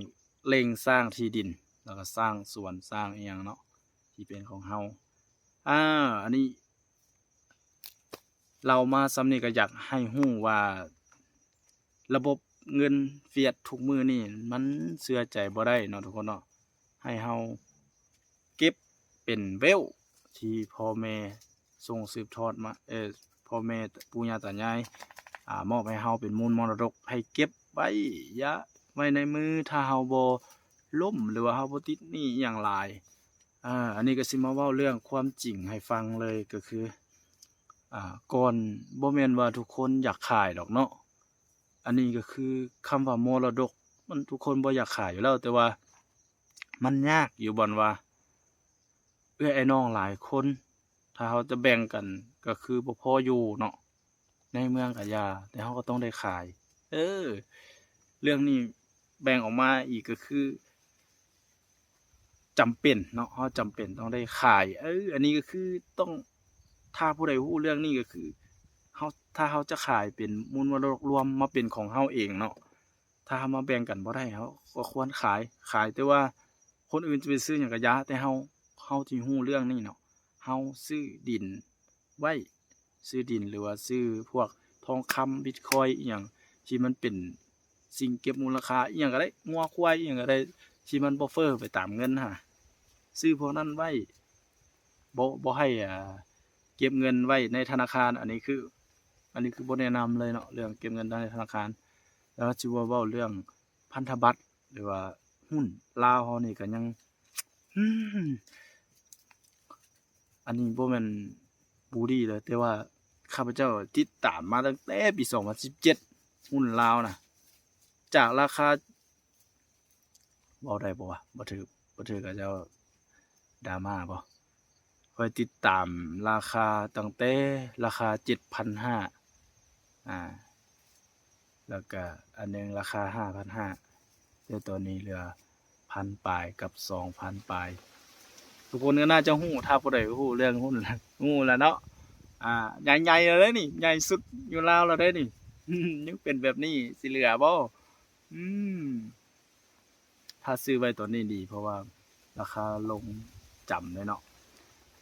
ເລັ່ງສ້າງທີ່ດິນ ແລ້ວກໍສ້າງສວນ ສ້າງອີ່ຫຍັງເນາະ ທີ່ເປັນຂອງເຮົາ ອ່າ ອັນນີ້ ເລົ່າມາສ່ຳນີ້ກໍຢາກໃຫ້ຮູ້ວ່າ ລະບົບເງິນຟຽດທຸກມື້ນີ້ ມັນເຊື່ອໃຈບໍ່ໄດ້ເນາະທຸກຄົນເນາະ ໃຫ້ເຮົາເກັບເປັນເວວທີ່ພໍ່ແມ່ສົ່ງສືບທອດມາ ເອີ ພໍ່ແມ່ປູ່ຍ່າຕາຍາຍ ອ່າ ມອບໃຫ້ເຮົາເປັນມູນມໍລະດົກ ໃຫ້ເກັບໄວ້ຢາ ໄວ້ໃນມື ຖ້າເຮົາບໍ່ລົ້ມ ຫຼືວ່າເຮົາບໍ່ຕິດໜີ້ອີ່ຫຍັງຫຼາຍ ອ່າ ອັນນີ້ກໍຊິມາເວົ້າເລື່ອງຄວາມຈິງໃຫ້ຟັງເລີຍ ກໍຄື ອ່າ ກ່ອນ ບໍ່ແມ່ນວ່າທຸກຄົນຢາກຂາຍດອກເນາະ ອັນນີ້ກໍຄືຄຳວ່າມໍລະດົກ ມັນທຸກຄົນບໍ່ຢາກຂາຍຢູ່ແລ້ວ ແຕ່ວ່າມັນຍາກຢູ່ບ່ອນວ່າ ເອື້ອຍອ້າຍນ້ອງຫຼາຍຄົນ ຖ້າເຮົາຈະແບ່ງກັນກໍຄືບໍ່ພໍຢູ່ເນາະ ໃນເມືອງກະຢ່າ ແຕ່ເຮົາກໍຕ້ອງໄດ້ຂາຍ ເອີ ເລື່ອງນີ້ແບ່ງອອກມາອີກກໍຄື ຈຳເປັນເນາະ ເຮົາຈຳເປັນຕ້ອງໄດ້ຂາຍ ເອີ ອັນນີ້ກໍຄືຕ້ອງ ຖ້າຜູ້ໃດຮູ້ເລື່ອງນີ້ກໍຄື ເຮົາ ຖ້າເຮົາຈະຂາຍເປັນມູນມໍລະດົກລວມມາເປັນຂອງເຮົາເອງເນາະ ຖ້າເຮົາມາແບ່ງກັນບໍ່ໄດ້ ເຮົາກໍຄວນຂາຍ ຂາຍ ແຕ່ວ່າຄົນອື່ນຈະໄປຊື້ຫຍັງກໍຢ່າ ແຕ່ເຮົາ ເຮົາທີ່ຮູ້ເລື່ອງນີ້ເນາະ ເຮົາຊື້ດິນໄວ້ ຊື້ດິນ ຫຼືວ່າຊື້ພວກທອງຄຳ ບິດຄອຍ ອີ່ຫຍັງທີ່ມັນເປັນສິ່ງເກັບມູນລະຄ່າ ອີ່ຫຍັງກໍໄດ້ ງົວຄວາຍ ອີ່ຫຍັງກໍໄດ້ ທີ່ມັນບໍ່ເຟີ້ໄປຕາມເງິນຫັ້ນນະ ຊື້ພວກນັ້ນໄວ້ ບໍ່ ບໍ່ໃຫ້ ອ່າ ເກັບເງິນໄວ້ໃນທະນາຄານ ອັນນີ້ຄື ອັນນີ້ຄືບໍ່ແນະນຳເລີຍເນາະ ເລື່ອງເກັບເງິນໃນທະນາຄານ ແລ້ວຊິວ່າເວົ້າເລື່ອງພັນທະບັດ ຫຼືວ່າຫຸ້ນລາວເຮົານີ້ກໍຍັງ ອັນນີ້ບໍ່ແມ່ນບູລີເລີຍ ແຕ່ວ່າຂ້າພະເຈົ້າຕິດຕາມມາຕັ້ງແຕ່ປີສອງພັນສິບເຈັດ ຫຸ້ນລາວນະ ຈາກລາຄາ ເວົ້າໄດ້ບໍ່ວະ? ບໍ່ຖືກ ບໍ່ຖືກເຂົາເຈົ້າດຣາມາບໍ່? ຂ້ອຍຕິດຕາມລາຄາຕັ້ງແຕ່ລາຄາເຈັດພັນຫ້າ ອ່າ ແລ້ວກະອັນໜຶ່ງລາຄາຫ້າພັນຫ້າ ແຕ່ຕອນນີ້ເຫຼືອພັນປາຍກັບສອງພັນປາຍ. ທຸກຄົນກໍໜ້າຈະຮູ້ ຖ້າຜູ້ໃດຮູ້ເລື່ອງຫຸ້ນ ຮູ້ແລ້ວເນາະ ອ່າ ໃຫຍ່ໆແລ້ວເດ້ນີ້ ໃຫຍ່ສຸດຢູ່ລາວແລ້ວເດ້ນີ້ ຍັງເປັນແບບນີ້ຊິເຫຼືອບໍ່? ອືມ ຖ້າຊື້ໄວ້ຕອນນີ້ດີ ເພາະວ່າລາຄາລົງຈຳເລີຍເນາະ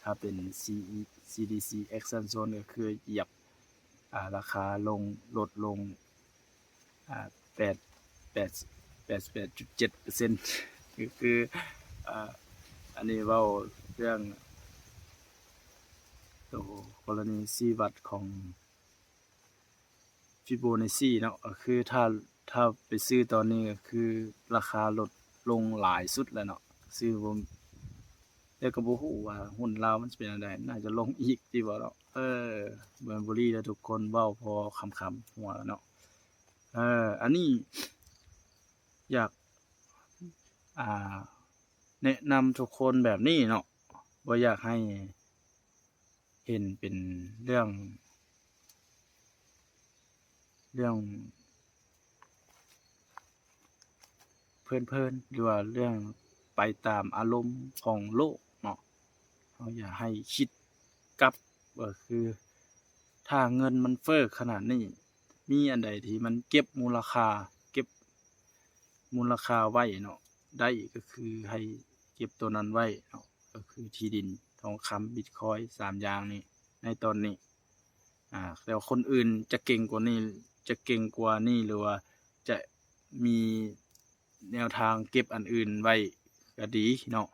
ຖ້າເປັນ CE CDC Action Zone ກໍຄືຢຽບ ອ່າ ລາຄາລົງ ລົດລົງ ອ່າ ແປດ ແປດ ແປດສິບແປດຈຸດເຈັດເປີເຊັນ ກໍຄື ອ່າ ອັນນີ້ເວົ້າເລື່ອງໂຕກໍລະນີຊີ້ວັດຂອງ ຟີໂບນັດຊີເນາະ ກໍຄືຖ້າ ຖ້າໄປຊື້ຕອນນີ້ກໍຄືລາຄາລົດລົງຫຼາຍສຸດແລ້ວເນາະ ຊື້ບໍ່ ແຕ່ກໍບໍ່ຮູ້ວ່າຫຸ້ນລາວມັນຊິເປັນແນວໃດ ໜ້າຈະລົງອີກຕິບໍ່ເນາະ ເອີ ບໍ່ແມ່ນບູລີເດີທຸກຄົນ ເວົ້າພໍຂຳໆຫົວເນາະ ເອີ ອັນນີ້ຢາກ ອ່າ ແນະນຳທຸກຄົນແບບນີ້ເນາະ ບໍ່ຢາກໃຫ້ ເຫັນເປັນເລື່ອງ ເລື່ອງເພີນໆ ຫຼືວ່າເລື່ອງໄປຕາມອາລົມຂອງໂລກເນາະ ເຮົາຢາກໃຫ້ຄິດກັບ ກໍຄືຖ້າເງິນມັນເຟີ້ຂະໜາດນີ້ ມີອັນໃດທີ່ມັນເກັບມູນລະຄ່າ ເກັບມູນລະຄ່າໄວ້ເນາະ ໄດ້ ກໍຄືໃຫ້ເກັບໂຕນັ້ນໄວ້ເນາະ ກໍຄືທີ່ດິນ ທອງຄຳ ບິດຄອຍ ສາມຢ່າງນີ້ ໃນຕອນນີ້ ອາ ແຕ່ວ່າຄົນອື່ນຈະເກັ່ງກວ່ານີ້ ຈະເກັ່ງກວ່ານີ້ ຫຼືວ່າຈະມີແນວທາງເກັບອັນອື່ນໄວ້ກໍດີເນາະ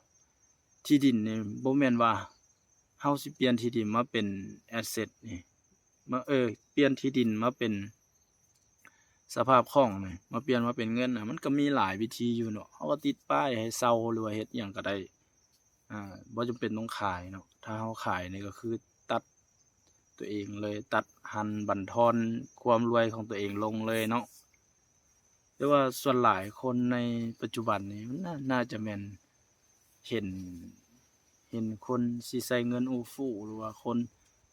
ທີ່ດິນນີ້ບໍ່ແມ່ນວ່າເຮົາຊິປ່ຽນທີ່ດິນມາເປັນແອັດເຊັດນີ້ ມາ ເອີ ປ່ຽນທີ່ດິນມາເປັນສະພາບຄ່ອງນີ້ ມາປ່ຽນມາເປັນເງິນນະ ມັນກໍມີຫຼາຍວິທີຢູ່ເນາະ ເຮົາກໍຕິດປ້າຍໃຫ້ເຊົ່າ ຫຼືວ່າເຮັດຫຍັງກໍໄດ້ ອ່າ ບໍ່ຈຳເປັນຕ້ອງຂາຍເນາະ. ຖ້າເຮົາຂາຍນີ້ກໍຄືຕັດຕົວເອງເລີຍ, ຕັດຫັນບັນທອນຄວາມລວຍຂອງຕົວເອງລົງເລີຍເນາະ. ແຕ່ວ່າສ່ວນຫຼາຍຄົນໃນປັດຈຸບັນນີ້ ມັນໜ້າ ໜ້າຈະແມ່ນເຫັນ ເຫັນຄົນຊິໃຊ້ເງິນອູ່ຟູ ຫຼືວ່າຄົນ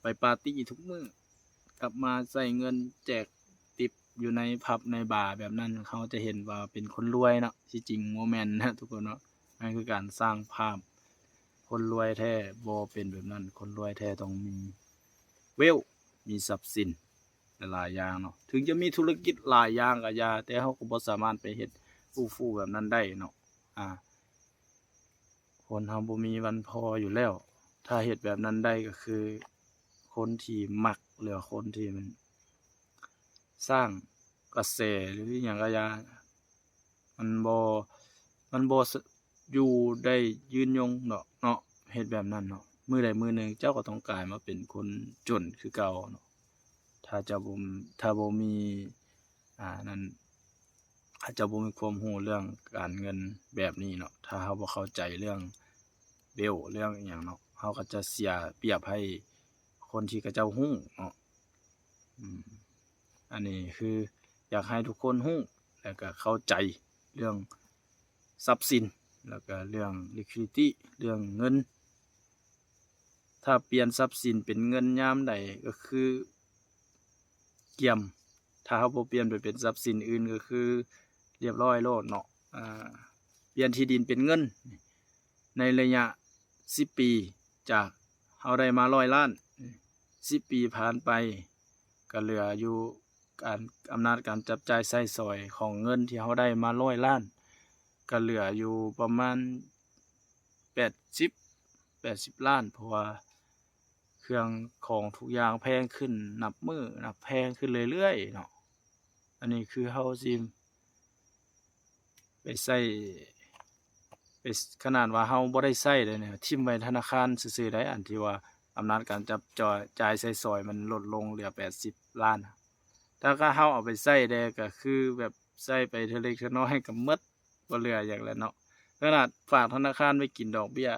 ໄປປາຕີ້ທຸກມື້ ກັບມາໃຊ້ເງິນແຈກຕິບຢູ່ໃນຜັບໃນບາແບບນັ້ນ ເຮົາຈະເຫັນວ່າເປັນຄົນລວຍເນາະ. ທີ່ຈິງບໍ່ແມ່ນນະທຸກຄົນເນາະ, ນັ້ນຄືການສ້າງພາບຄົນລວຍແທ້. ບໍ່ເປັນແບບນັ້ນ, ຄົນລວຍແທ້ຕ້ອງມີເວລ ມີຊັບສິນຫຼາຍໆຢ່າງເນາະ. ເຖິງຈະມີທຸລະກິດຫຼາຍຢ່າງກໍຢ່າ, ແຕ່ເຮົາກໍບໍ່ສາມາດໄປເຮັດອູ່ຟູແບບນັ້ນໄດ້ເນາະ. ອາ ຄົນເຮົາບໍ່ມີວັນພໍຢູ່ແລ້ວ. ຖ້າເຮັດແບບນັ້ນໄດ້ກໍຄືຄົນທີ່ມັກ ຫຼືວ່າຄົນທີ່ມັນສ້າງກະແສ ຫຼືອີ່ຫຍັງກໍຢ່າ, ມັນບໍ່ ມັນບໍ່ ສ- ຢູ່ໄດ້ຍືນຍົງດອກເນາະ. ເຮັດແບບນັ້ນເນາະ, ມື້ໃດມື້ໜຶ່ງເຈົ້າກໍຕ້ອງກາຍມາເປັນຄົນຈົນຄືເກົ່າເນາະ. ຖ້າເຈົ້າບໍ່ ຖ້າບໍ່ມີ ອ່າ ນັ້ນ ເຂົາເຈົ້າບໍ່ມີຄວາມຮູ້ເລື່ອງການເງິນແບບນີ້ເນາະ. ຖ້າເຮົາບໍ່ເຂົ້າໃຈເລື່ອງເບວ ເລື່ອງອີ່ຫຍັງເນາະ, ເຮົາກໍຈະເສຍປຽບໃຫ້ຄົນທີ່ເຂົາເຈົ້າຮູ້ເນາະ. ອືມ ອັນນີ້ຄືຢາກໃຫ້ທຸກຄົນຮູ້ ແລ້ວກໍເຂົ້າໃຈເລື່ອງຊັບສິນ ແລ້ວກໍເລື່ອງ liquidity ເລື່ອງເງິນ. ຖ້າປ່ຽນຊັບສິນເປັນເງິນຍາມໃດກໍຄືກຽມ, ຖ້າເຮົາບໍ່ປ່ຽນໄປເປັນຊັບສິນອື່ນກໍຄືລຽບຮ້ອຍໂລດເນາະ. ອາ ປ່ຽນທີ່ດິນເປັນເງິນໃນໄລຍະສິບປີ, ຈາກເຮົາໄດ້ມາຮ້ອຍລ້ານ, ສິບປີຜ່ານໄປກໍເຫຼືອຢູ່ ການ ອຳນາດການຈັບຈ່າຍໃຊ້ສອຍຂອງເງິນທີ່ເຮົາໄດ້ມາຮ້ອຍລ້ານ ກໍເຫຼືອຢູ່ປະມານແປດສິບ ແປດສິບລ້ານ, ເພາະວ່າເຄື່ອງຂອງທຸກຢ່າງແພງຂຶ້ນນັບມື້ນັບແພງຂຶ້ນເລື້ອຍໆເນາະ. ອັນນີ້ຄືເຮົາຊິໄປໃຊ້ ໄປ ຂະໜາດວ່າເຮົາບໍ່ໄດ້ໃຊ້ເດ້ນີ້ ຖິ້ມໄວ້ທະນາຄານຊື່ໆໄດ໋, ອັນທີ່ວ່າອຳນາດການຈັບຈ່າຍໃຊ້ສອຍມັນລົດລົງເຫຼືອແປດສິບລ້ານ. ຖ້າເຮົາເອົາໄປໃຊ້ແດ່ ກໍຄືແບບໃຊ້ໄປເທື່ອເລັກເທື່ອນ້ອຍກໍໝົດ ບໍ່ເຫຼືອຫຍັງແລ້ວເນາະ. ຂະໜາດຝາກທະນາຄານໄວ້ກິນດອກເບ້ຍ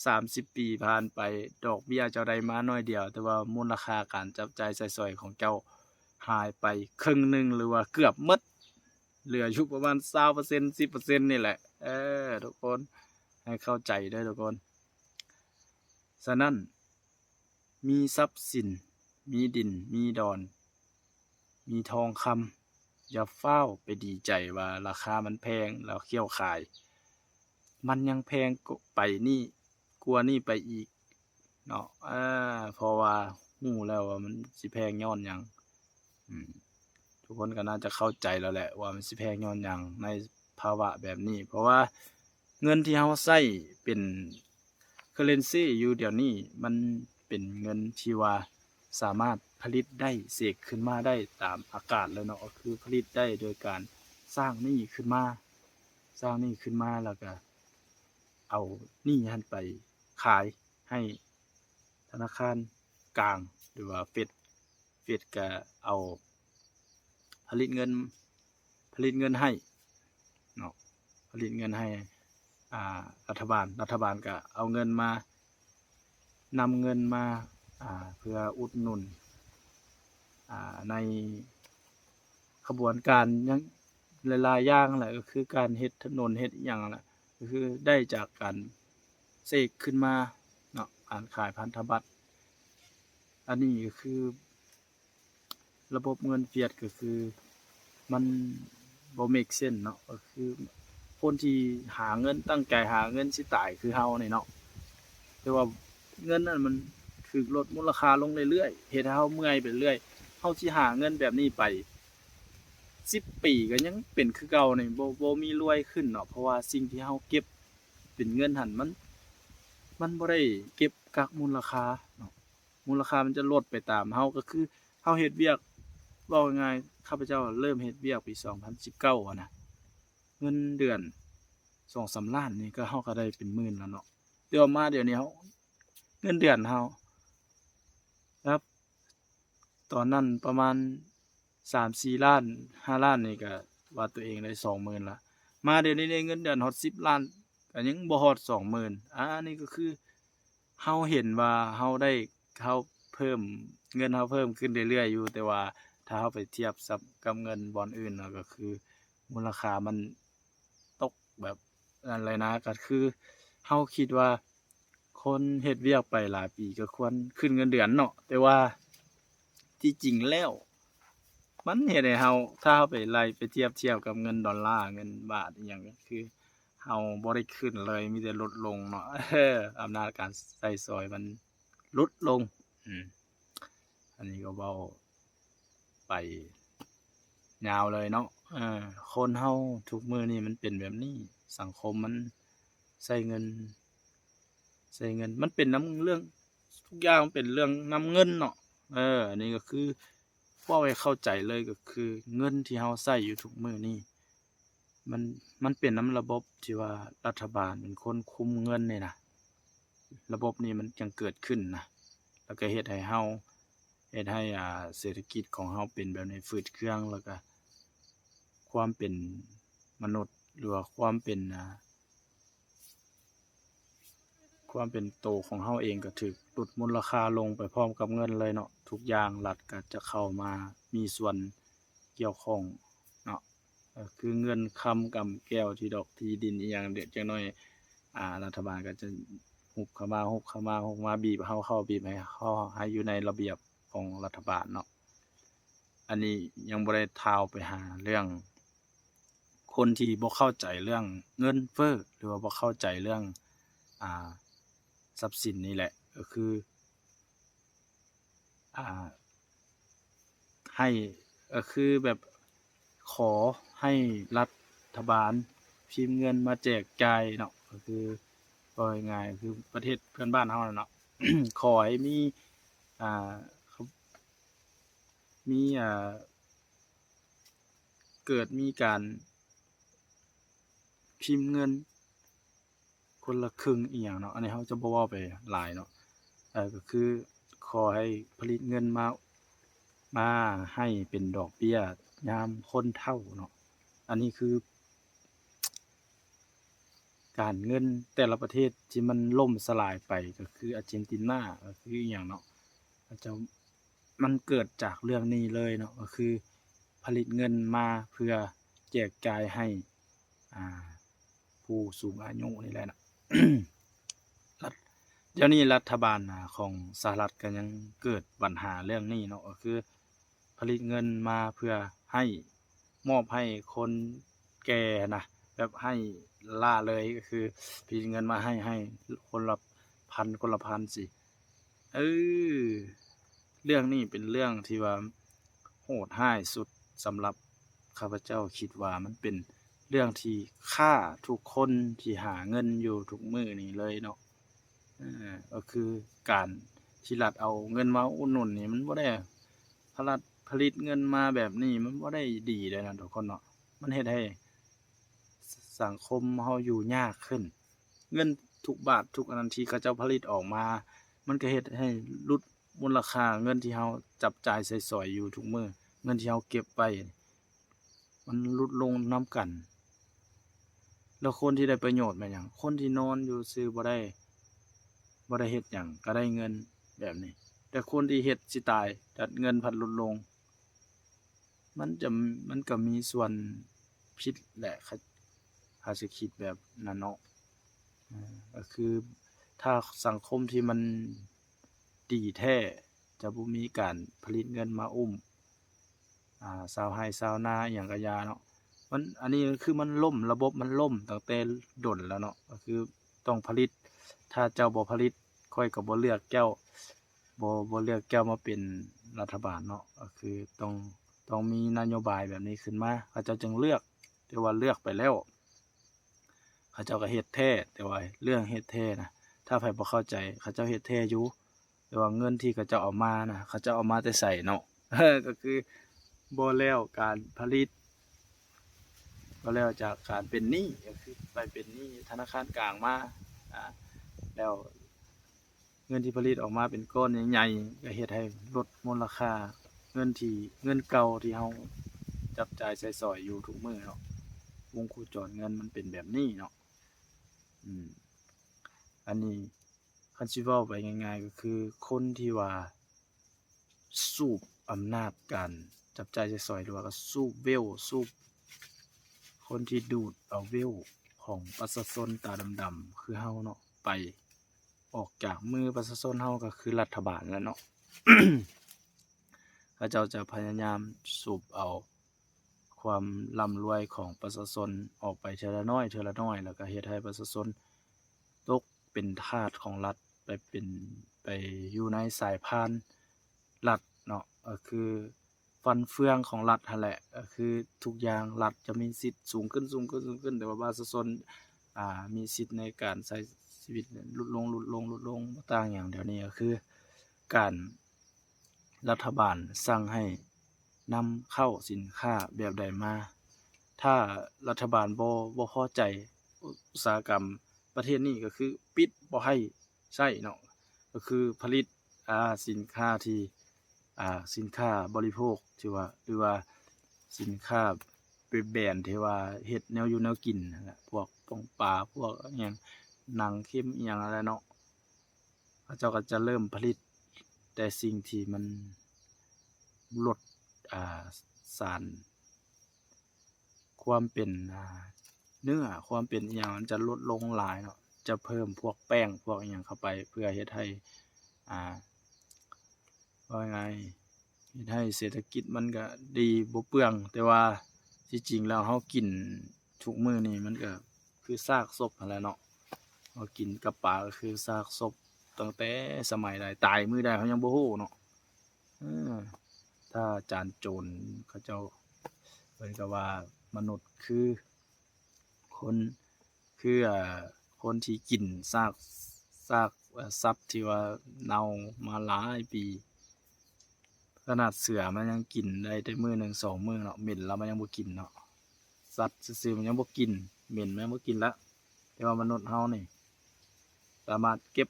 ສາມສິບປີຜ່ານໄປ, ດອກເບ້ຍເຈົ້າໄດ້ມາໜ້ອຍດຽວ, ແຕ່ວ່າມູນລະຄ່າການຈັບຈ່າຍໃຊ້ສອຍຂອງເຈົ້າຫາຍໄປເຄິ່ງໜຶ່ງ ຫຼືວ່າເກືອບໝົດ, ເຫຼືອຢູ່ປະມານຊາວເປີເຊັນ ສິບເປີເຊັນນີ້ແຫຼະ. ເອີ ທຸກຄົນໃຫ້ເຂົ້າໃຈເດີທຸກຄົນ. ສະນັ້ນ ມີຊັບສິນ, ມີດິນ, ມີດອນ, ມີທອງຄຳ, ຢ່າຟ້າວໄປດີໃຈວ່າລາຄາມັນແພງແລ້ວຂ້ຽວຂາຍ. ມັນຍັງແພງກວ່າໄປນີ້ ກວ່ານີ້ໄປອີກເນາະ. ເອີ ເພາະວ່າຮູ້ແລ້ວວ່າມັນຊິແພງຍ້ອນຫຍັງ. ອືມ ທຸກຄົນກໍໜ້າຈະເຂົ້າໃຈແລ້ວແຫຼະວ່າມັນຊິແພງຍ້ອນຫຍັງໃນພາວະແບບນີ້, ເພາະວ່າເງິນທີ່ເຮົາໃຊ້ເປັນເຄີເຣນຊີຢູ່ດຽວນີ້ ມັນເປັນເງິນທີ່ວ່າສາມາດຜະລິດໄດ້, ເສກຂຶ້ນມາໄດ້ຕາມອາກາດເລີຍເນາະ, ກໍຄືຜະລິດໄດ້ໂດຍການສ້າງໜີ້ຂຶ້ນມາ, ສ້າງໜີ້ຂຶ້ນມາ ແລ້ວກໍເອົາໜີ້ຫັ້ນໄປຂາຍໃຫ້ທະນາຄານກາງ ຫຼືວ່າເຟດ. ເຟດກໍເອົາຜະລິດເງິນ ຜະລິດເງິນໃຫ້ເນາະ, ຜະລິດເງິນໃຫ້ ອ່າ ລັດຖະບານ, ລັດຖະບານກໍເອົາເງິນມາ ນຳເງິນມາ ອ່າ ເພື່ອອຸດໜູນ ອ່າ ໃນຂະບວນການຫຍັງຫຼາຍໆຢ່າງແຫຼະ, ກໍຄືການເຮັດຖະໜົນເຮັດອີ່ຫຍັງແຫຼະ, ກໍຄືໄດ້ຈາກການເສກຂຶ້ນມາເນາະ, ການຂາຍພັນທະບັດ. ອັນນີ້ກໍຄື ລະບົບເງິນຟຽດກໍຄືມັນບໍ່ເມກເຊັນເນາະ, ກໍຄືຄົນທີ່ຫາເງິນ ຕັ້ງໃຈຫາເງິນຊິຕາຍຄືເຮົານີ້ເນາະ, ແຕ່ວ່າເງິນນັ້ນມັນຖືກລົດມູນລະຄ່າລົງເລື້ອຍໆ ເຮັດໃຫ້ເຮົາເມື່ອຍໄປເລື້ອຍ. ເຮົາຊິຫາເງິນແບບນີ້ໄປສິບປີກໍຍັງເປັນຄືເກົ່ານີ້, ບໍ່ ບໍ່ມີລວຍຂຶ້ນເນາະ, ເພາະວ່າສິ່ງທີ່ເຮົາເກັບເປັນເງິນຫັ້ນ ມັນ ມັນບໍ່ໄດ້ເກັບກັກມູນລະຄ່າເນາະ. ມູນລະຄ່າມັນຈະລົດໄປຕາມເຮົາ, ກໍຄືເຮົາເຮັດວຽກ, ເວົ້າງ່າຍໆ ຂ້າພະເຈົ້າເລີ່ມເຮັດວຽກປີສອງພັນສິບເກົ້າຫັ້ນນະ, ເງິນເດືອນສອງສາມລ້ານນີ້ ກໍເຮົາກໍໄດ້ເປັນໝື່ນແລ້ວເນາະ. ແຕ່ວ່າມາດຽວນີ້ເຮົາ ເງິນເດືອນເຮົາ ແບບ ຕອນນັ້ນປະມານສາມສີ່ລ້ານ ຫ້າລ້ານນີ້ ກໍວ່າຕົວເອງໄດ້ສອງໝື່ນລະ, ມາດຽວນີ້ໄດ້ເງິນເດືອນຮອດສິບລ້ານ ກໍຍັງບໍ່ຮອດສອງໝື່ນ. ອາ ອັນນີ້ກໍຄືເຮົາເຫັນວ່າເຮົາໄດ້ ເຮົາເພີ່ມ ເງິນເຮົາເພີ່ມຂຶ້ນເລື້ອຍໆຢູ່, ແຕ່ວ່າຖ້າເຮົາໄປທຽບກັບ ກັບເງິນບ່ອນອື່ນ ແລ້ວກໍຄືມູນລະຄ່າມັນຕົກແບບນັ້ນເລີຍນະ. ກໍຄືເຮົາຄິດວ່າ ຄົນເຮັດວຽກໄປຫຼາຍປີກໍຄວນຂຶ້ນເງິນເດືອນເນາະ, ແຕ່ວ່າທີ່ຈິງແລ້ວ ມັນເຮັດໃຫ້ເຮົາ ຖ້າເຮົາໄປໄລ່ໄປທຽບທຽບກັບເງິນໂດລາ ເງິນບາດອີ່ຫຍັງ ກໍຄືເຮົາບໍ່ໄດ້ຂຶ້ນເລີຍ ມີແຕ່ຫຼຸດລົງເນາະ. ເອີ ອຳນາດການໃຊ້ສອຍມັນຫຼຸດລົງ. ອືມ ອັນນີ້ກໍເວົ້າໄປຍາວເລີຍເນາະ. ເອີ ຄົນເຮົາທຸກມື້ນີ້ມັນເປັນແບບນີ້, ສັງຄົມມັນໃຊ້ເງິນ ໃຊ້ເງິນ ມັນເປັນນຳເລື່ອງ ທຸກຢ່າງມັນເປັນເລື່ອງນຳເງິນເນາະ. ເອີ ອັນນີ້ກໍຄືເວົ້າໃຫ້ເຂົ້າໃຈເລີຍ ກໍຄືເງິນທີ່ເຮົາໃຊ້ຢູ່ທຸກມື້ນີ້ ມັນ ມັນເປັນນຳລະບົບທີ່ວ່າລັດຖະບານເປັນຄົນຄຸມເງິນນີ້ນະ, ລະບົບນີ້ມັນຈຶ່ງເກີດຂຶ້ນນະ, ແລ້ວກໍເຮັດໃຫ້ເຮົາ ເຮັດໃຫ້ ອ່າ ເສດຖະກິດຂອງເຮົາເປັນແບບນີ້ ຝືດເຄືອງ, ແລ້ວກໍຄວາມເປັນມະນຸດ ຫຼືວ່າຄວາມເປັນ ອ່າ ຄວາມເປັນໂຕຂອງເຮົາເອງກໍຖືກຫຼຸດມູນລະຄ່າລົງໄປພ້ອມກັບເງິນເລີຍເນາະ. ທຸກຢ່າງລັດກໍຈະເຂົ້າມາມີສ່ວນກ່ຽວຂ້ອງເນາະ, ກໍຄືເງິນຄຳກຳແກ້ວ ທີ່ດອກທີ່ດິນອີ່ຫຍັງ ດຽວຈັກໜ້ອຍ ອາ ລັດຖະບານກໍຈະຮຸບເຂົ້າມາ ຮຸບເຂົ້າມາ ຮຸບເຂົ້າມາ ບີບເຮົາເຂົ້າ ບີບໃຫ້ເຮົາ ໃຫ້ຢູ່ໃນລະບຽບຂອງລັດຖະບານເນາະ. ອັນນີ້ຍັງບໍ່ໄດ້ທ້າວໄປຫາເລື່ອງ ຄົນທີ່ບໍ່ເຂົ້າໃຈເລື່ອງເງິນເຟີ້ ຫຼືວ່າບໍ່ເຂົ້າໃຈເລື່ອງ ອ່າ ຊັບສິນນີ້ແຫຼະ ກໍຄື ອ່າ ໃຫ້ ກໍຄືແບບຂໍໃຫ້ລັດຖະບານພິມເງິນມາແຈກຈ່າຍເນາະ, ກໍຄືເວົ້າງ່າຍໆ ຄືປະເທດເພື່ອນບ້ານເຮົານັ້ນເນາະ ຂໍໃຫ້ມີ ອ່າ ມີ ອ່າ ເກີດມີການພິມເງິນຄົນລະເຄິ່ງອີ່ຫຍັງເນາະ, ອັນນີ້ເຮົາຈະບໍ່ເວົ້າໄປຫຼາຍເນາະ. ເອີ ກໍຄືຂໍໃຫ້ຜະລິດເງິນມາ ມາໃຫ້ເປັນດອກເບ້ຍຍາມຄົນເຖົ້າເນາະ. ອັນນີ້ຄືການເງິນແຕ່ລະປະເທດທີ່ມັນລົ້ມສະຫຼາຍໄປ ກໍຄືອາເຈນຕິນາ ກໍຄືອີ່ຫຍັງເນາະ ເຂົາເຈົ້າ ມັນເກີດຈາກເລື່ອງນີ້ເລີຍເນາະ, ກໍຄືຜະລິດເງິນມາເພື່ອແຈກຈ່າຍໃຫ້ ອ່າ ຜູ້ສູງອາຍຸນີ້ແຫຼະເນາະ. ລັດ ດຽວນີ້ລັດຖະບານ ອາ ຂອງສະຫະລັດກໍຍັງເກີດບັນຫາເລື່ອງນີ້ເນາະ, ກໍຄືຜະລິດເງິນມາເພື່ອໃຫ້ ມອບໃຫ້ຄົນແກ່ຫັ້ນນະ, ແບບໃຫ້ລ້າເລີຍ, ກໍຄືຜະລິດເງິນມາໃຫ້ ໃຫ້ຄົນລະພັນ ຄົນລະພັນຊີ້. ເອີ ເລື່ອງນີ້ເປັນເລື່ອງທີ່ວ່າໂຫດຮ້າຍສຸດ ສຳລັບຂ້າພະເຈົ້າຄິດວ່າມັນເປັນເລື່ອງທີ່ຂ້າທຸກຄົນທີ່ຫາເງິນຢູ່ທຸກມື້ນີ້ເລີຍເນາະ. ເອີ ກໍຄືການທີ່ລັດເອົາເງິນມາອຸດໜູນນີ້ ມັນບໍ່ໄດ້ ພະລັດ ຜະລິດເງິນມາແບບນີ້ ມັນບໍ່ໄດ້ດີເດ້ນະທຸກຄົນເນາະ, ມັນເຮັດໃຫ້ ສ- ສັງຄົມເຮົາຢູ່ຍາກຂຶ້ນ. ເງິນທຸກບາດທຸກອັນນັ້ນທີ່ເຂົາເຈົ້າຜະລິດອອກມາ ມັນກໍເຮັດໃຫ້ຫຼຸດມູນລະຄ່າເງິນທີ່ເຮົາຈັບຈ່າຍໃຊ້ສອຍຢູ່ທຸກມື້, ເງິນທີ່ເຮົາເກັບໄວ້ ມັນຫຼຸດລົງນຳກັນ. ແລ້ວຄົນທີ່ໄດ້ປະໂຫຍດແມ່ນຫຍັງ? ຄົນທີ່ນອນຢູ່ຊື່ບໍ່ໄດ້ ບໍ່ໄດ້ເຮັດຫຍັງກໍໄດ້ເງິນແບບນີ້, ແຕ່ຄົນທີ່ເຮັດຊິຕາຍ ແຕ່ເງິນພັດຫຼຸດລົງ ມັນຈະ ມັນກໍມີສ່ວນຜິດແຫຼະ ຖ້າຊິຄິດແບບນັ້ນເນາະ. ເອີ ກໍຄືຖ້າສັງຄົມທີ່ມັນດີແທ້ ຈະບໍ່ມີການຜະລິດເງິນມາອຸ້ມ ອ່າ ຊາວໄຮ່ຊາວນາອີ່ຫຍັງກະຢ່າເນາະ. ມັນ ອັນນີ້ຄືມັນລົ້ມ ລະບົບມັນລົ້ມຕັ້ງແຕ່ດົນແລ້ວເນາະ, ກໍຄືຕ້ອງຜະລິດ, ຖ້າເຈົ້າບໍ່ຜະລິດ ຂ້ອຍກໍບໍ່ເລືອກເຈົ້າ ບໍ່ ບໍ່ເລືອກເຈົ້າມາເປັນລັດຖະບານເນາະ, ກໍຄືຕ້ອງ ຕ້ອງມີນະໂຍບາຍແບບນີ້ຂຶ້ນມາ ເຂົາເຈົ້າຈຶ່ງເລືອກ. ແຕ່ວ່າເລືອກໄປແລ້ວ ເຂົາເຈົ້າກໍເຮັດແທ້, ແຕ່ວ່າເລື່ອງເຮັດແທ້ນະ ຖ້າໃຜບໍ່ເຂົ້າໃຈ ເຂົາເຈົ້າເຮັດແທ້ຢູ່, ແຕ່ວ່າເງິນທີ່ເຂົາເຈົ້າເອົາມານະ ເຂົາເຈົ້າເອົາມາແຕ່ໃສເນາະ? ກໍຄືບໍ່ແລ້ວການຜະລິດ ກໍແລ້ວຈາກການເປັນໜີ້ ກໍຄືໄປເປັນໜີ້ທະນາຄານກາງມາ ອາ ແລ້ວເງິນທີ່ຜະລິດອອກມາເປັນກ້ອນໃຫຍ່ໆ ກໍເຮັດໃຫ້ລົດມູນລະຄ່າເງິນທີ່ ເງິນເກົ່າທີ່ເຮົາຈັບຈ່າຍໃຊ້ສອຍຢູ່ທຸກມື້ເນາະ. ວົງໂຄຈອນເງິນມັນເປັນແບບນີ້ເນາະ. ອືມ ອັນນີ້ຄັນຊິເວົ້າໄປງ່າຍໆ ກໍຄືຄົນທີ່ວ່າສູບອຳນາດການຈັບຈ່າຍໃຊ້ສອຍ ຫຼືວ່າກໍສູບເວວ ສູບ ຄົນທີ່ດູດເອົາເວວຂອງປະຊາຊົນຕາດຳໆ ຄືເຮົາເນາະ ໄປ ອອກຈາກມືປະຊາຊົນເຮົາ ກໍຄືລັດຖະບານແຫຼະເນາະ. ເຂົາເຈົ້າຈະພະຍາຍາມສູບເອົາຄວາມລ່ຳລວຍຂອງປະຊາຊົນອອກໄປເທື່ອລະໜ້ອຍ ເທື່ອລະໜ້ອຍ ແລ້ວກໍເຮັດໃຫ້ປະຊາຊົນຕົກເປັນທາດຂອງລັດ ໄປເປັນ ໄປຢູ່ໃນສາຍພານລັດເນາະ ກໍຄື ຟັນເຟືອງຂອງລັດຫັ້ນແຫຼະ ກໍຄືທຸກຢ່າງລັດຈະມີສິດສູງຂຶ້ນ ສູງຂຶ້ນ ສູງຂຶ້ນ ແຕ່ວ່າປະຊາຊົນ ອ່າ ມີສິດໃນການໃຊ້ຊີວິດຫຼຸດລົງ ຫຼຸດລົງ ຫຼຸດລົງ ບໍ່ຕ່າງຫຍັງ. ດຽວນີ້ກໍຄືການ ລັດຖະບານສັ່ງໃຫ້ນຳເຂົ້າສິນຄ້າແບບໃດມາ ຖ້າລັດຖະບານບໍ່ ບໍ່ພໍໃຈ ອຸດສາຫະກຳປະເທດນີ້ກໍຄືປິດ ບໍ່ໃຫ້ໃຊ້ເນາະ ກໍຄືຜະລິດ ອ່າ ສິນຄ້າທີ່ ອ່າ ສິນຄ້າບໍລິໂພກ ທີ່ວ່າ ຫຼືວ່າສິນຄ້າເປັນແບຣນທີ່ວ່າເຮັດແນວຢູ່ແນວກິນຫັ້ນແຫຼະ ພວກປ່ອງປາ ພວກຫຍັງ ໜັງເຂັມ ອີ່ຫຍັງຫັ້ນແຫຼະເນາະ ເຂົາເຈົ້າກໍຈະເລີ່ມຜະລິດແຕ່ສິ່ງທີ່ມັນລົດ ອ່າ ສານ ຄວາມເປັນ ອ່າ ເນື້ອ ຄວາມເປັນອີ່ຫຍັງ ມັນຈະລົດລົງຫຼາຍເນາະ ຈະເພີ່ມພວກແປ້ງ ພວກອີ່ຫຍັງເຂົ້າໄປ ເພື່ອເຮັດໃຫ້ ອ່າ ເວົ້າງ່າຍໆ ເຮັດໃຫ້ເສດຖະກິດມັນກະດີບໍ່ເປືອງ ແຕ່ວ່າທີ່ຈິງແລ້ວເຮົາກິນທຸກມື້ນີ້ ມັນກະຄືຊາກສົບຫັ້ນແຫຼະເນາະ ເຮົາກິນກັບປາກໍຄືຊາກສົບ ຕັ້ງແຕ່ສະໄໝໃດ ຕາຍມື້ໃດເຮົາຍັງບໍ່ຮູ້ເນາະ. ເອີ ຖ້າຈານໂຈນເຂົາເຈົ້າ ເພິ່ນກໍວ່າມະນຸດຄືຄົນ ຄື ອ່າ ຄົນທີ່ກິນຊາກ ຊາກ ເອີ ສັດທີ່ວ່າເນົ່າມາຫຼາຍປີ ຂະໜາດເສືອມັນຍັງກິນໄດ້ແຕ່ມື້ໜຶ່ງສອງມື້ເນາະ ເໝັນແລ້ວມັນຍັງບໍ່ກິນເນາະ ສັດຊື່ໆມັນຍັງບໍ່ກິນ ເໝັນມັນຍັງບໍ່ກິນລະ ແຕ່ວ່າມະນຸດເຮົານີ້ສາມາດເກັບ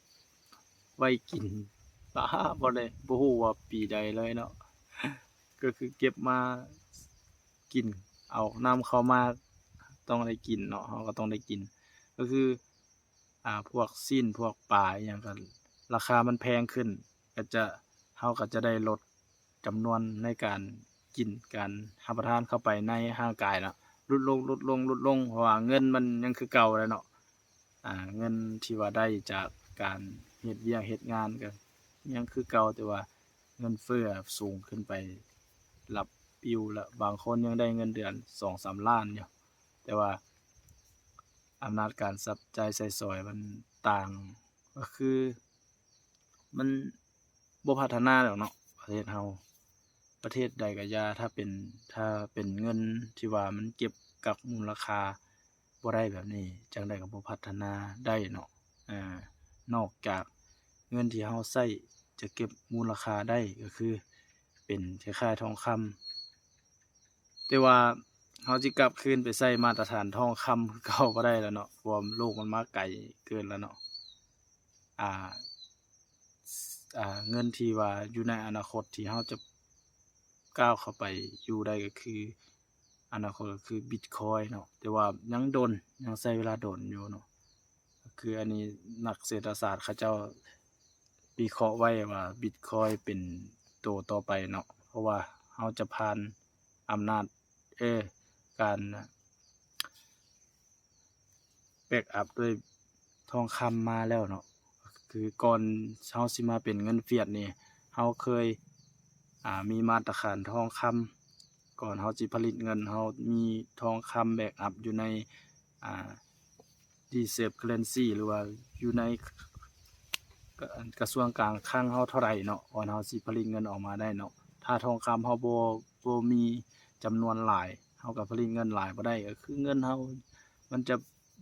ໄວ້ກິນ ປາ ບໍ່ໄດ້ ບໍ່ຮູ້ວ່າປີໃດເລີຍເນາະ ກໍຄືເກັບມາກິນ ເອົານຳເຂົ້າມາຕ້ອງໄດ້ກິນເນາະ ເຮົາກໍຕ້ອງໄດ້ກິນ ກໍຄື ອ່າ ພວກຊີ້ນ ພວກປາ ອີ່ຫຍັງກໍລາຄາມັນແພງຂຶ້ນ ກໍຈະ ເຮົາກໍຈະໄດ້ລົດ ຈຳນວນໃນການກິນ ການຮັບປະທານເຂົ້າໄປໃນຮ່າງກາຍເນາະ ຫຼຸດລົງ ຫຼຸດລົງ ຫຼຸດລົງ ເພາະວ່າເງິນມັນຍັງຄືເກົ່າແຫຼະເນາະ ອ່າ ເງິນທີ່ວ່າໄດ້ຈາກການເຮັດວຽກເຮັດງານກໍຍັງຄືເກົ່າ ແຕ່ວ່າເງິນເຟີ້ສູງຂຶ້ນໄປຫຼັບປິວລະ ບາງຄົນຍັງໄດ້ເງິນເດືອນສອງສາມລ້ານຢູ່ ແຕ່ວ່າອຳນາດການຈັບຈ່າຍໃຊ້ສອຍມັນຕ່າງ ກໍຄື ມັນບໍ່ພັດທະນາດອກເນາະ ປະເທດເຮົາ ປະເທດໃດກໍຢ່າ ຖ້າເປັນ ຖ້າເປັນເງິນທີ່ວ່າມັນເກັບກັກມູນລະຄ່າບໍ່ໄດ້ແບບນີ້ ຈັ່ງໃດກໍບໍ່ພັດທະນາໄດ້ເນາະ ເອີ ນອກຈາກເງິນທີ່ເຮົາໃຊ້ຈະເກັບມູນລະຄ່າໄດ້ ກໍຄືເປັນຄ້າຍໆທອງຄຳ ແຕ່ວ່າເຮົາຊິກັບຄືນໄປໃສ່ມາດຕະຖານທອງຄຳຄືເກົ່າບໍ່ໄດ້ແລ້ວເນາະ ເພາະວ່າໂລກມັນມາໄກເກີນແລ້ວເນາະ ອ່າ ອ່າ ເງິນທີ່ວ່າຢູ່ໃນອະນາຄົດທີ່ເຮົາຈະກ້າວເຂົ້າໄປຢູ່ໄດ້ກໍຄື ອະນາຄົດກໍຄືບິດຄອຍເນາະ ແຕ່ວ່າຍັງດົນ ຍັງໃຊ້ເວລາດົນຢູ່ເນາະ ກໍຄືອັນນີ້ນັກເສດຖະສາດເຂົາເຈົ້າວິເຄາະໄວ້ວ່າບິດຄອຍເປັນໂຕຕໍ່ໄປເນາະ ເພາະວ່າເຮົາຈະຜ່ານອຳນາດ ເອີ ການ ແບັກອັບດ້ວຍທອງຄຳມາແລ້ວເນາະ ຄືກ່ອນເຮົາຊິມາເປັນເງິນຟຽດນີ້ ເຮົາເຄີຍ ອ່າ ມີມາດຕະຖານທອງຄຳ ກ່ອນເຮົາຊິຜະລິດເງິນ ເຮົາມີທອງຄຳແບັກອັບຢູ່ໃນ ອ່າ reserve currency ຫຼືວ່າຢູ່ໃນ ກະ ກະຊວງກາງຄັງເຮົາເທົ່າໃດເນາະ ກ່ອນເຮົາຊິຜະລິດເງິນອອກມາໄດ້ເນາະ ຖ້າທອງຄຳເຮົາບໍ່ ບໍ່ມີຈຳນວນຫຼາຍ ເຮົາກໍຜະລິດເງິນຫຼາຍບໍ່ໄດ້ ກໍຄືເງິນເຮົາມັນຈະ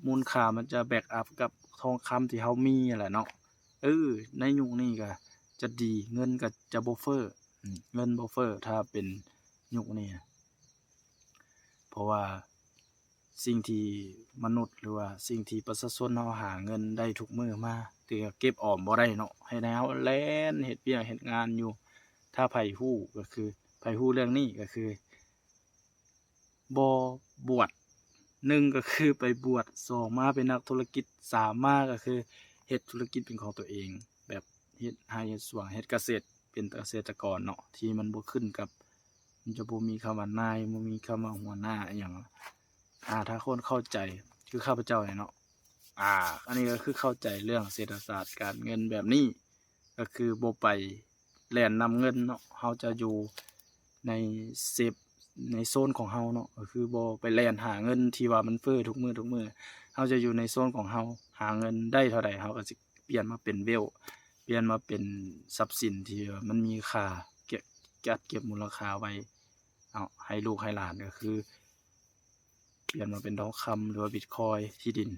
ມູນຄ່າມັນຈະແບັກອັບກັບທອງຄຳທີ່ເຮົາມີຫັ້ນແຫຼະເນາະ ເອີ ໃນຍຸກນີ້ກໍຈະດີ ເງິນກໍຈະບໍ່ເຟີ້ ເງິນບໍ່ເຟີ້ ຖ້າເປັນຍຸກນີ້ ເພາະວ່າສິ່ງທີ່ມະນຸດ ຫຼືວ່າສິ່ງທີ່ປະຊາຊົນເຮົາຫາເງິນໄດ້ທຸກມື້ມາ ທີ່ເກັບອອມບໍ່ໄດ້ເນາະ ເຮັດໃຫ້ເຮົາແລ່ນເຮັດວຽກເຮັດງານຢູ່ ຖ້າໃຜຮູ້ກໍຄື ໃຜຮູ້ເລື່ອງນີ້ກໍຄື ບໍ່ບວດ ໜຶ່ງກໍຄືໄປບວດ, ສອງມາເປັນນັກທຸລະກິດ, ສາມມາກໍຄືເຮັດທຸລະກິດເປັນຂອງຕົວເອງ ແບບເຮັດໄຮ່ເຮັດສວນ ເຮັດກະເສດ ເປັນກະເສດຕະກອນເນາະ ທີ່ມັນບໍ່ຂຶ້ນກັບ ມັນຈະບໍ່ມີຄຳວ່ານາຍ ບໍ່ມີຄຳວ່າຫົວໜ້າອີ່ຫຍັງ. ອາ ຖ້າຄົນເຂົ້າໃຈຄືຂ້າພະເຈົ້ານີ້ເນາະ ອາ ອັນນີ້ກໍຄືເຂົ້າໃຈເລື່ອງເສດຖະສາດການເງິນແບບນີ້ ກໍຄືບໍ່ໄປແລ່ນນຳເງິນເນາະ, ເຮົາຈະຢູ່ໃນເຊບ ໃນໂຊນຂອງເຮົາເນາະ, ກໍຄືບໍ່ໄປແລ່ນຫາເງິນທີ່ວ່າມັນເຟີ້ທຸກມື້ທຸກມື້, ເຮົາຈະຢູ່ໃນໂຊນຂອງເຮົາ, ຫາເງິນໄດ້ເທົ່າໃດເຮົາກໍຊິປ່ຽນມາເປັນເວວ, ປ່ຽນມາເປັນຊັບສິນທີ່ວ່າມັນມີຄ່າ ເກັບ ຈັດເກັບມູນລະຄ່າໄວ້ເນາະ ໃຫ້ລູກໃຫ້ຫຼານ, ກໍຄືປ່ຽນມາເປັນທອງຄຳ ຫຼືວ່າບິດຄອຍ, ທີ່ດິນ,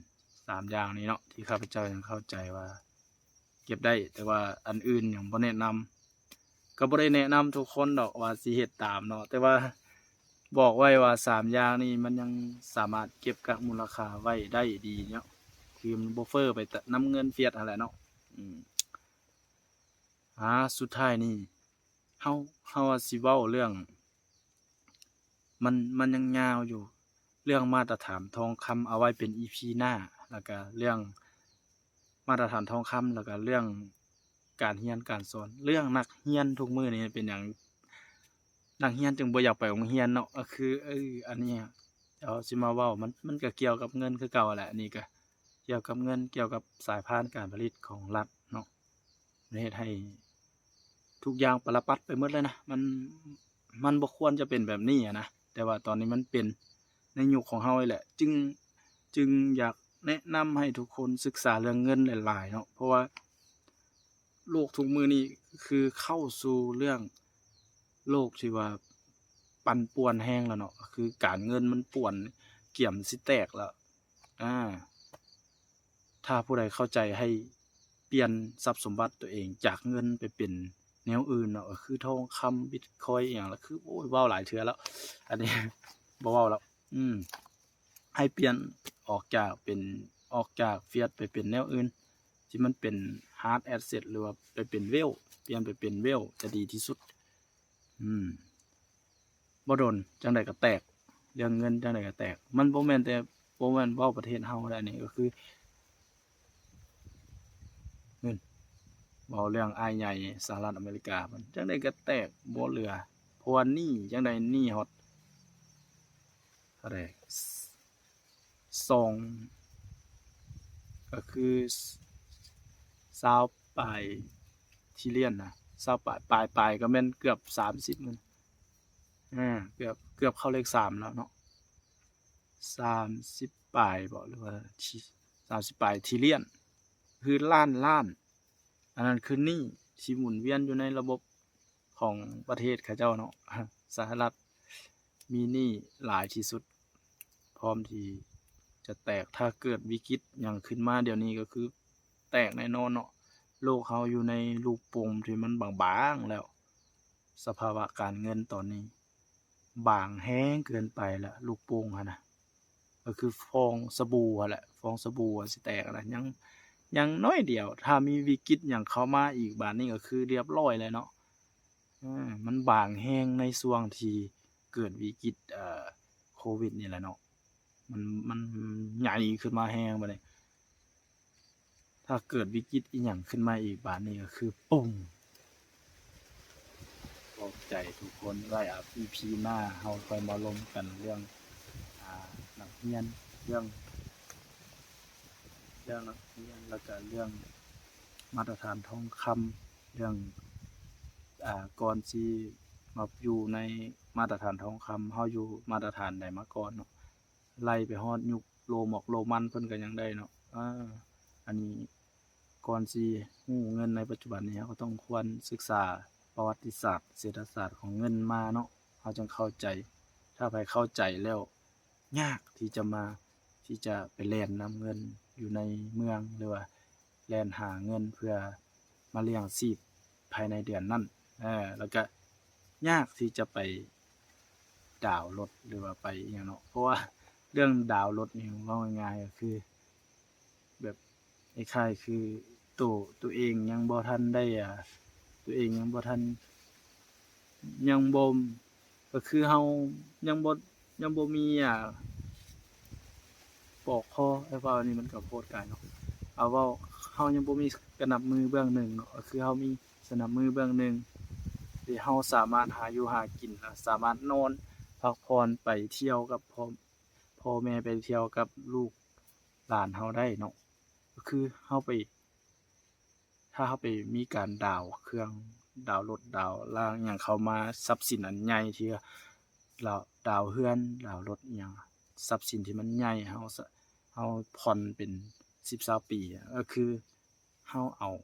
ສາມຢ່າງນີ້ເນາະ ທີ່ຂ້າພະເຈົ້າຍັງເຂົ້າໃຈວ່າເກັບໄດ້, ແຕ່ວ່າອັນອື່ນຍັງບໍ່ແນະນຳ. ກໍບໍ່ໄດ້ແນະນຳທຸກຄົນດອກວ່າຊິເຮັດຕາມເນາະ, ແຕ່ວ່າບອກໄວ້ວ່າສາມຢ່າງນີ້ມັນຍັງສາມາດເກັບກັກມູນລະຄ່າໄວ້ໄດ້ດີເນາະ, ຄືມັນບໍ່ເຟີ້ໄປນຳເງິນຟຽດຫັ້ນແຫຼະເນາະ. ອາ ສຸດທ້າຍນີ້ ເຮົາ ເຮົາອາດຊິເວົ້າເລື່ອງ ມັນ ມັນຍັງຍາວຢູ່ ເລື່ອງມາດຕະຖານທອງຄຳ ເອົາໄວ້ເປັນອີພີໜ້າ, ແລ້ວກະເລື່ອງມາດຕະຖານທອງຄຳ ແລ້ວກະເລື່ອງການຮຽນການສອນ, ເລື່ອງນັກຮຽນທຸກມື້ນີ້ເປັນຫຍັງນັກຮຽນຈຶ່ງບໍ່ຢາກໄປໂຮງຮຽນເນາະ, ກໍຄື ເອີ ອັນນີ້ດຽວຊິມາເວົ້າ ມັນ ມັນກໍກ່ຽວກັບເງິນຄືເກົ່າແຫຼະ, ອັນນີ້ກໍກ່ຽວກັບເງິນ, ກ່ຽວກັບສາຍພານການຜະລິດຂອງລັດເນາະ. ມັນເຮັດໃຫ້ທຸກຢ່າງປະລະປັດໄປໝົດເລີຍນະ, ມັນ ມັນບໍ່ຄວນຈະເປັນແບບນີ້ຫັ້ນນະ, ແຕ່ວ່າຕອນນີ້ມັນເປັນໃນຍຸກຂອງເຮົານີ້ແຫຼະ, ຈຶ່ງ ຈຶ່ງຢາກແນະນຳໃຫ້ທຸກຄົນສຶກສາເລື່ອງເງິນຫຼາຍໆເນາະ, ເພາະວ່າໂລກທຸກມື້ນີ້ຄືເຂົ້າສູ່ເລື່ອງໂລກທີ່ວ່າປັ່ນປ່ວນແຮງແລ້ວເນາະ, ຄືການເງິນມັນປ່ວນກຽມຊິແຕກແລ້ວ. ອາ ຖ້າຜູ້ໃດເຂົ້າໃຈໃຫ້ປ່ຽນຊັບສົມບັດຕົວເອງຈາກເງິນໄປເປັນແນວອື່ນເນາະ, ກໍຄືທອງຄຳ, ບິດຄອຍ ອີ່ຫຍັງລະ, ຄື ໂອ້ຍ ເວົ້າຫຼາຍເທື່ອແລ້ວ, ອັນນີ້ບໍ່ເວົ້າແລ້ວ. ອືມ ໃຫ້ປ່ຽນອອກຈາກເປັນ ອອກຈາກຟຽດໄປເປັນແນວອື່ນ ທີ່ມັນເປັນ hard asset ຫຼືວ່າໄປເປັນ wealth, ປ່ຽນໄປເປັນ wealth ຈະດີທີ່ສຸດ. ອືມ ບໍ່ດົນຈັ່ງໃດກໍແຕກ, ເລື່ອງເງິນຈັ່ງໃດກໍແຕກ. ມັນບໍ່ແມ່ນແຕ່ ບໍ່ແມ່ນເວົ້າປະເທດເຮົາເດ້, ອັນນີ້ກໍຄືເງິນ, ເວົ້າເລື່ອງອ້າຍໃຫຍ່ສະຫະລັດອາເມລິກາ ມັນຈັ່ງໃດກໍແຕກບໍ່ເຫຼືອ, ເພາະວ່າໜີ້ຈັ່ງໃດ ໜີ້ຮອດເທົ່າໃດ ສອງ ກໍຄືຊາວປາຍ trillion ນະ, ຊາວປາຍ ປາຍ ປາຍກໍແມ່ນເກືອບສາມສິບ ອາ ເກືອບ ເກືອບເຂົ້າເລກສາມແລ້ວເນາະ, ສາມສິບປາຍບໍ ຫຼືວ່າສາມສິບປາຍ trillion ຄືລ້ານລ້ານ. ອັນນັ້ນຄືໜີ້ທີ່ໝູນວຽນຢູ່ໃນລະບົບຂອງປະເທດເຂົາເຈົ້າເນາະ. ສະຫະລັດມີໜີ້ຫຼາຍທີ່ສຸດ ພ້ອມທີ່ຈະແຕກ. ຖ້າເກີດວິກິດຫຍັງຂຶ້ນມາດຽວນີ້ກໍຄືແຕກແນ່ນອນເນາະ. ໂລກເຮົາຢູ່ໃນລູກໂປ່ງທີ່ມັນບາງໆແລ້ວ. ສະພາວະການເງິນຕອນນີ້ບາງແຮງເກີນໄປລະ, ລູກໂປ່ງຫັ້ນນະ ກໍຄືຟອງສະບູຫັ້ນແຫຼະ, ຟອງສະບູຊິແຕກຫັ້ນນະ, ຍັງ ຍັງໜ້ອຍດຽວ. ຖ້າມີວິກິດຫຍັງເຂົ້າມາອີກບາດນີ້ກໍຄືລຽບຮ້ອຍແລ້ວເນາະ. ເອີ ມັນບາງແຮງໃນຊ່ວງທີ່ເກີດວິກິດ ເອີ ໂຄວິດນີ້ແຫຼະເນາະ, ມັນ ມັນໃຫຍ່ຂຶ້ນມາແຮງບາດນີ້. ຖ້າເກີດວິກິດອີ່ຫຍັງຂຶ້ນມາອີກບາດນີ້ກໍຄື ປຸ້ງ! ຂອບໃຈທຸກຄົນ, ໄວ້ ອີພີໜ້າເຮົາຄ່ອຍມາລົມກັນເລື່ອງ ອາ ນັກຮຽນ, ເລື່ອງ ເລື່ອງນັກຮຽນ ແລ້ວກະເລື່ອງມາດຕະຖານທອງຄຳ, ເລື່ອງ ອາ ກ່ອນຊິມາຢູ່ໃນມາດຕະຖານທອງຄຳ, ເຮົາຢູ່ມາດຕະຖານໃດມາກ່ອນເນາະ. ໄລ່ໄປຮອດຍຸກໂລມອກໂລມັນເພິ່ນກໍຍັງໄດ້ເນາະ. ເອີ ອັນນີ້ກ່ອນຊິຮູ້ເງິນໃນປັດຈຸບັນນີ້ ເຮົາກໍຕ້ອງຄວນສຶກສາປະຫວັດຕິສາດ, ເສດຖະສາດຂອງເງິນມາເນາະ, ເຮົາຈຶ່ງເຂົ້າໃຈ. ຖ້າໃຜເຂົ້າໃຈແລ້ວ ຍາກທີ່ຈະມາ ທີ່ຈະໄປແລ່ນນຳເງິນຢູ່ໃນເມືອງ ຫຼືວ່າແລ່ນຫາເງິນເພື່ອມາລ້ຽງຊີບພາຍໃນເດືອນນັ້ນ. ເອີ ແລ້ວກະຍາກທີ່ຈະໄປດາວລົດ ຫຼືວ່າໄປອີ່ຫຍັງເນາະ, ເພາະວ່າເລື່ອງດາວລົດນີ້ເວົ້າງ່າຍໆກໍຄື ແບບຄ້າຍໆຄືໂຕ ໂຕເອງຍັງບໍ່ທັນໄດ້ ອາ ໂຕເອງຍັງບໍ່ທັນ ຍັງບໍ່ ກໍຄືເຮົາຍັງບໍ່ ຍັງບໍ່ມີ ອາ ປອກຄໍ ເອີ ເວົ້າອັນນີ້ມັນກໍໂພດກາຍເນາະ. ເອົາເວົ້າ ເຮົາຍັງບໍ່ມີກະໜັບມືເບື້ອງໜຶ່ງເນາະ ກໍຄືເຮົາມີສະໜັບມືເບື້ອງໜຶ່ງ ທີ່ເຮົາສາມາດຫາຢູ່ຫາກິນ ແລະ ສາມາດນອນພັກຜ່ອນ ໄປທ່ຽວກັບພໍ່ ພໍ່ແມ່ ໄປທ່ຽວກັບລູກຫຼານເຮົາໄດ້ເນາະ. ກໍຄືເຮົາໄປ ຖ້າເຮົາໄປມີການດາວເຄື່ອງ ດາວລົດ ດາວລາງຫຍັງເຂົ້າມາ ຊັບສິນອັນໃຫຍ່ທີ່ລາວ ດາວເຮືອນ ດາວລົດອີ່ຫຍັງ ຊັບສິນທີ່ມັນໃຫຍ່ ເຮົາສະ ເຮົາຜ່ອນເປັນສິບຊາວປີ ກໍຄືເຮົາເອົາ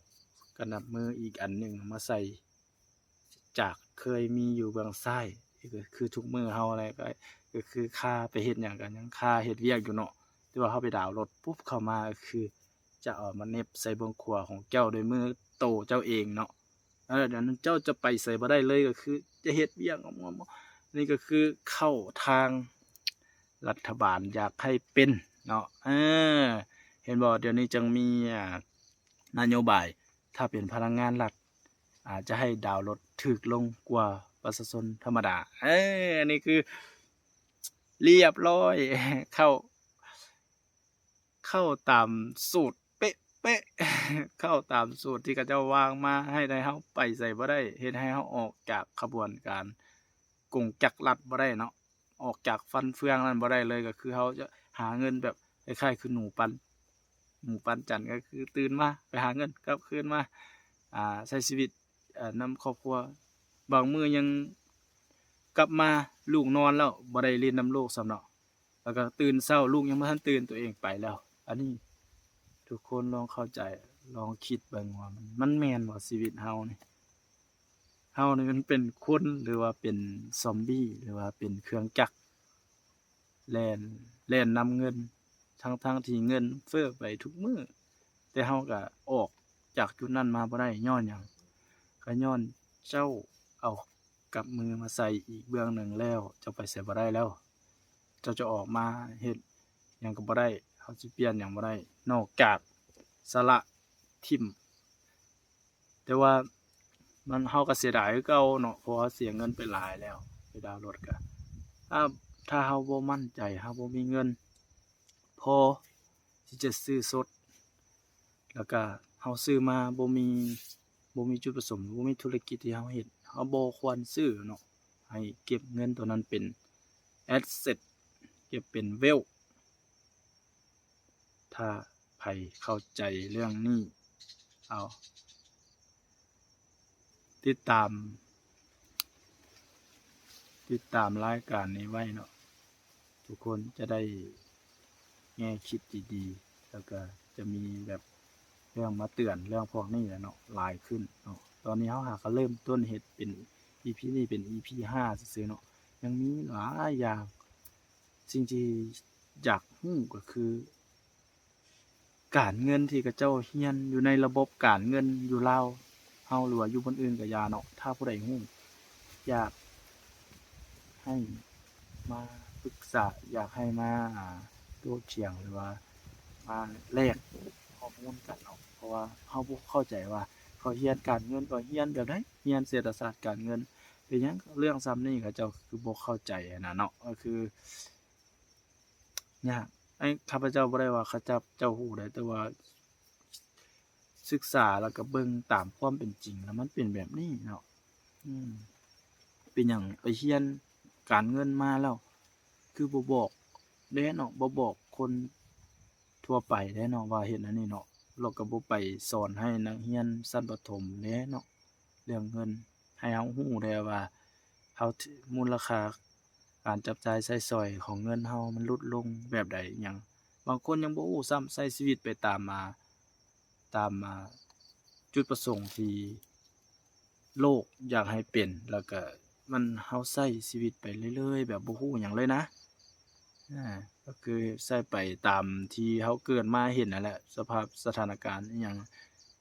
ກະໜັບມືອີກອັນໜຶ່ງມາໃສ່ ຈາກເຄີຍມີຢູ່ເບື້ອງຊ້າຍ ກໍຄືທຸກມື້ເຮົາແຫຼະ ກໍ ກໍຄືຄາໄປເຮັດຫຍັງກໍຍັງຄາເຮັດວຽກຢູ່ເນາະ. ແຕ່ວ່າເຮົາໄປດາວລົດປຸບເຂົ້າມາ ກໍຄືຈະເອົາມາເໜັບໃສ່ເບື້ອງຂວາຂອງເຈົ້າດ້ວຍມືໂຕເຈົ້າເອງເນາະ. ເອີ ອັນນັ້ນເຈົ້າຈະໄປໃສບໍ່ໄດ້ເລີຍ ກໍຄືຈະເຮັດວຽກ ນີ້ກໍຄືເຂົ້າທາງລັດຖະບານຢາກໃຫ້ເປັນເນາະ. ເອີ ເຫັນບໍ່ ດຽວນີ້ຈຶ່ງມີ ອ່າ ນະໂຍບາຍ ຖ້າເປັນພະນັກງານລັດ ອາດຈະໃຫ້ດາວລົດຖືກລົງກວ່າປະຊາຊົນທຳມະດາ. ເອີ ອັນນີ້ຄືລຽບຮ້ອຍ ເຂົ້າ ເຂົ້າຕາມສູດເປະໆ ເຂົ້າຕາມສູດທີ່ເຂົາເຈົ້າວາງມາ ໃຫ້ ໃຫ້ເຮົາໄປໃສບໍ່ໄດ້ ເຮັດໃຫ້ເຮົາອອກຈາກຂະບວນການກົງຈັກລັດບໍ່ໄດ້ເນາະ. ອອກຈາກຟັນເຟືອງນັ້ນບໍ່ໄດ້ເລີຍ ກໍຄືເຮົາຈະຫາເງິນແບບຄ້າຍໆຄືໜູປັນ ໝູປັນຈັນ ກໍຄືຕື່ນມາໄປຫາເງິນ ກັບຄືນມາ ອ່າ ໃຊ້ຊີວິດ ເອີ ນຳຄອບຄົວ. ບາງມື້ຍັງກັບມາ ລູກນອນແລ້ວ ບໍ່ໄດ້ຫຼິ້ນນຳລູກຊ້ຳເນາະ ແລ້ວກໍຕື່ນເຊົ້າ ລູກຍັງບໍ່ທັນຕື່ນ ຕົວເອງໄປແລ້ວ. ອັນນີ້ທຸກຄົນລອງເຂົ້າໃຈ ລອງຄິດເບິ່ງວ່າມັນ ມັນແມ່ນບໍ່ ຊີວິດເຮົານີ້? ເຮົານີ້ມັນເປັນຄົນ ຫຼືວ່າເປັນຊອມບີ້ ຫຼືວ່າເປັນເຄື່ອງຈັກ ແລ່ນ ແລ່ນນຳເງິນ ທັງໆທີ່ເງິນເຟີ້ໄປທຸກມື້ ແຕ່ເຮົາກໍອອກຈາກຈຸດນັ້ນມາບໍ່ໄດ້ ຍ້ອນຫຍັງ? ກໍຍ້ອນເຈົ້າເອົາກັບມືມາໃສ່ອີກເບື້ອງໜຶ່ງແລ້ວ ເຈົ້າໄປໃສບໍ່ໄດ້ແລ້ວ. ເຈົ້າຈະອອກມາເຮັດຫຍັງກໍບໍ່ໄດ້ ເຮົາຊິປ່ຽນຫຍັງບໍ່ໄດ້ ນອກຈາກສະຫຼະຖິ້ມ. ແຕ່ວ່າມັນ ເຮົາກໍເສຍດາຍຄືເກົ່າເນາະ ເພາະວ່າເຮົາເສຍເງິນໄປຫຼາຍແລ້ວ ໄປດາວລົດກະ ຖ້າ ຖ້າເຮົາບໍ່ໝັ້ນໃຈ ເຮົາບໍ່ມີເງິນພໍທີ່ຈະຊື້ສົດ ແລ້ວກະເຮົາຊື້ມາບໍ່ມີ ບໍ່ມີຈຸດປະສົງ ບໍ່ມີທຸລະກິດທີ່ເຮົາເຮັດ ເຮົາບໍ່ຄວນຊື້ເນາະ. ໃຫ້ເກັບເງິນໂຕນັ້ນເປັນແອັດເຊັດ ເກັບເປັນເວລ. ຖ້າໃຜເຂົ້າໃຈເລື່ອງນີ້ ເອົາ ຕິດຕາມ ຕິດຕາມລາຍການນີ້ໄວ້ເນາະ ທຸກຄົນຈະໄດ້ແງ່ຄິດດີໆ ແລ້ວກະຈະມີແບບເລື່ອງມາເຕືອນເລື່ອງພວກນີ້ແຫຼະເນາະ ຫຼາຍຂຶ້ນເນາະ. ຕອນນີ້ເຮົາຫາກໍເລີ່ມຕົ້ນເຮັດເປັນ ອີພີ ນີ້ເປັນ ອີພີ ຫ້າຊື່ໆເນາະ ຍັງມີຫຼາຍຢ່າງ. ສິ່ງທີ່ຢາກຮູ້ກໍຄື ການເງິນທີ່ເຂົາເຈົ້າຮຽນຢູ່ໃນລະບົບການເງິນຢູ່ລາວເຮົາ ຫຼືວ່າຢູ່ບ່ອນອື່ນກໍຢ່າເນາະ ຖ້າຜູ້ໃດຮູ້ ຢາກໃຫ້ມາປຶກສາ ຢາກໃຫ້ມາ ອ່າ ໂຕ້ຖຽງ ຫຼືວ່າມາແລກຂໍ້ມູນກັນເນາະ ເພາະວ່າເຮົາບໍ່ເຂົ້າໃຈວ່າເຂົາຮຽນການເງິນ ເຂົາຮຽນແບບໃດ ຮຽນເສດຖະສາດການເງິນ ເປັນຫຍັງເລື່ອງສ່ຳນີ້ເຂົາເຈົ້າຄືບໍ່ເຂົ້າໃຈຫັ້ນນະເນາະ. ກໍຄື ຍາກ ໄອ້ ຂ້າພະເຈົ້າບໍ່ໄດ້ວ່າຂ້າພະເຈົ້າຮູ້ເດ້ ແຕ່ວ່າສຶກສາແລ້ວກໍເບິ່ງຕາມຄວາມເປັນຈິງ ແລ້ວມັນເປັນແບບນີ້ເນາະ. ອືມ ເປັນຫຍັງໄປຮຽນການເງິນມາແລ້ວ ຄືບໍ່ບອກແດ່ເນາະ ບໍ່ບອກຄົນທົ່ວໄປແດ່ເນາະວ່າເຮັດອັນນີ້ເນາະ ແລ້ວກໍບໍ່ໄປສອນໃຫ້ນັກຮຽນຊັ້ນປະຖົມແດ່ເນາະ ເລື່ອງເງິນ ໃຫ້ເຮົາຮູ້ແດ່ວ່າເຮົາ ມູນລະຄ່າການຈັບຈ່າຍໃຊ້ສອຍຂອງເງິນເຮົາມັນຫຼຸດລົງແບບໃດຫຍັງ. ບາງຄົນຍັງບໍ່ຮູ້ຊ້ຳ ໃຊ້ຊີວິດໄປຕາມ ອ່າ ຕາມ ອ່າ ຈຸດປະສົງທີ່ໂລກຢາກໃຫ້ເປັນ ແລ້ວກະມັນ ເຮົາໃຊ້ຊີວິດໄປເລື້ອຍໆ ແບບບໍ່ຮູ້ຫຍັງເລີຍນະ. ອາ ກໍຄືໃຊ້ໄປຕາມທີ່ເຮົາເກີດມາເຫັນນັ້ນແຫຼະ ສະພາບສະຖານະການອີ່ຫຍັງ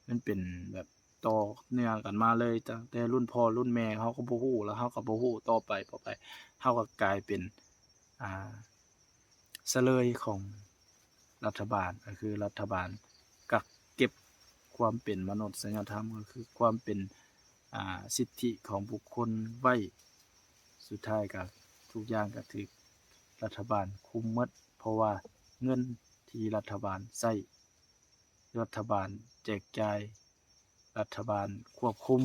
ມັນເປັນແບບຕໍ່ເນື່ອງກັນມາເລີຍ ຕັ້ງແຕ່ລຸ້ນພໍ່ລຸ້ນແມ່ເຮົາກໍບໍ່ຮູ້ ແລ້ວເຮົາກໍບໍ່ຮູ້ຕໍ່ໄປ ຕໍ່ໄປເຮົາກໍກາຍເປັນ ອ່າ ສະເລີຍຂອງລັດຖະບານ ກໍຄືລັດຖະບານກັກເກັບຄວາມເປັນມະນຸດສະຍະທຳ ກໍຄືຄວາມເປັນ ອ່າ ສິດທິຂອງບຸກຄົນໄວ້. ສຸດທ້າຍກໍທຸກຢ່າງກໍຖືກລັດຖະບານຄຸມໝົດ ເພາະວ່າເງິນ ທີ່ລັດຖະບານໃຊ້, ລັດຖະບານແຈກຈ່າຍ, ລັດຖະບານຄວບຄຸມ.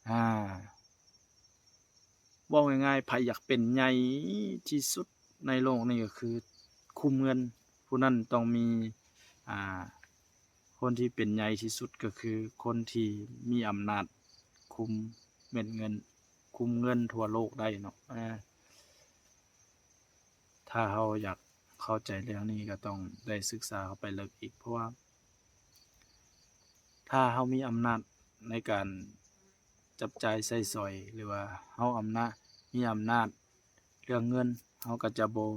ອາ ເວົ້າງ່າຍໆ ໃຜຢາກເປັນໃຫຍ່ທີ່ສຸດໃນໂລກນີ້ກໍຄືຄຸມເງິນ, ຜູ້ນັ້ນຕ້ອງມີ ອາ ຄົນທີ່ເປັນໃຫຍ່ທີ່ສຸດກໍຄືຄົນທີ່ມີອຳນາດຄຸມເມັດເງິນ, ຄຸມເງິນທົ່ວໂລກໄດ້ເນາະ. ອາ ຖ້າເຮົາຢາກເຂົ້າໃຈເລື່ອງນີ້ກໍຕ້ອງໄດ້ສຶກສາເຂົ້າໄປເລິກອີກ, ເພາະວ່າ ຖ້າເຮົາມີອຳນາດໃນການຈັບຈ່າຍໃຊ້ສອຍ ຫຼືວ່າເຮົາອຳນາດ ມີອຳນາດເລື່ອງເງິນ, ເຮົາກໍຈະບໍ່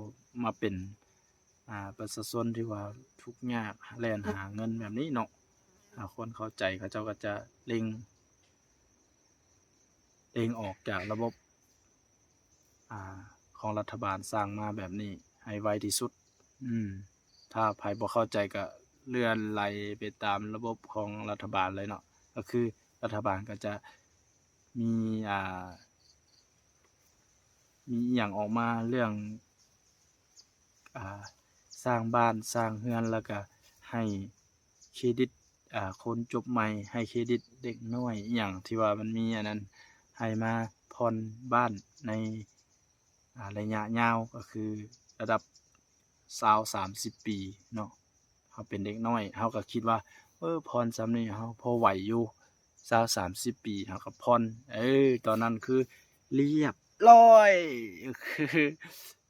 ມາເປັນ ອາ ປະຊາຊົນທີ່ວ່າທຸກຍາກແລ່ນຫາເງິນແບບນີ້ເນາະ. ອາ ຄວນເຂົ້າໃຈ, ເຂົາເຈົ້າກໍຈະເລັ່ງ ເລັ່ງອອກຈາກລະບົບ ອາ ຂອງລັດຖະບານສ້າງມາແບບນີ້ໃຫ້ໄວທີ່ສຸດ. ອືມ ຖ້າໃຜບໍ່ເຂົ້າໃຈກໍເລື່ອນໄຫຼໄປຕາມລະບົບຂອງລັດຖະບານເລີຍເນາະ, ກໍຄືລັດຖະບານກໍຈະມີ ອາ ມີອີ່ຫຍັງອອກມາເລື່ອງ ອາ ສ້າງບ້ານສ້າງເຮືອນ ແລ້ວກໍໃຫ້ເຄຣດິດ ອາ ຄົນຈົບໃໝ່, ໃຫ້ເຄຣດິດເດັກນ້ອຍ ອີ່ຫຍັງທີ່ວ່າມັນມີອັນນັ້ນ ໃຫ້ມາຜ່ອນບ້ານໃນ ອາ ໄລຍະຍາວ ກໍຄືລະດັບຊາວສາມສິບປີເນາະ. ເຮົາເປັນເດັກນ້ອຍ ເຮົາກໍຄິດວ່າ ເອີ ຜ່ອນສ່ຳນີ້ເຮົາພໍໄຫວຢູ່, ຊາວສາມສິບປີເຮົາກໍຜ່ອນ. ເອີ ຕອນນັ້ນຄືລຽບລ້ອຍ ຄື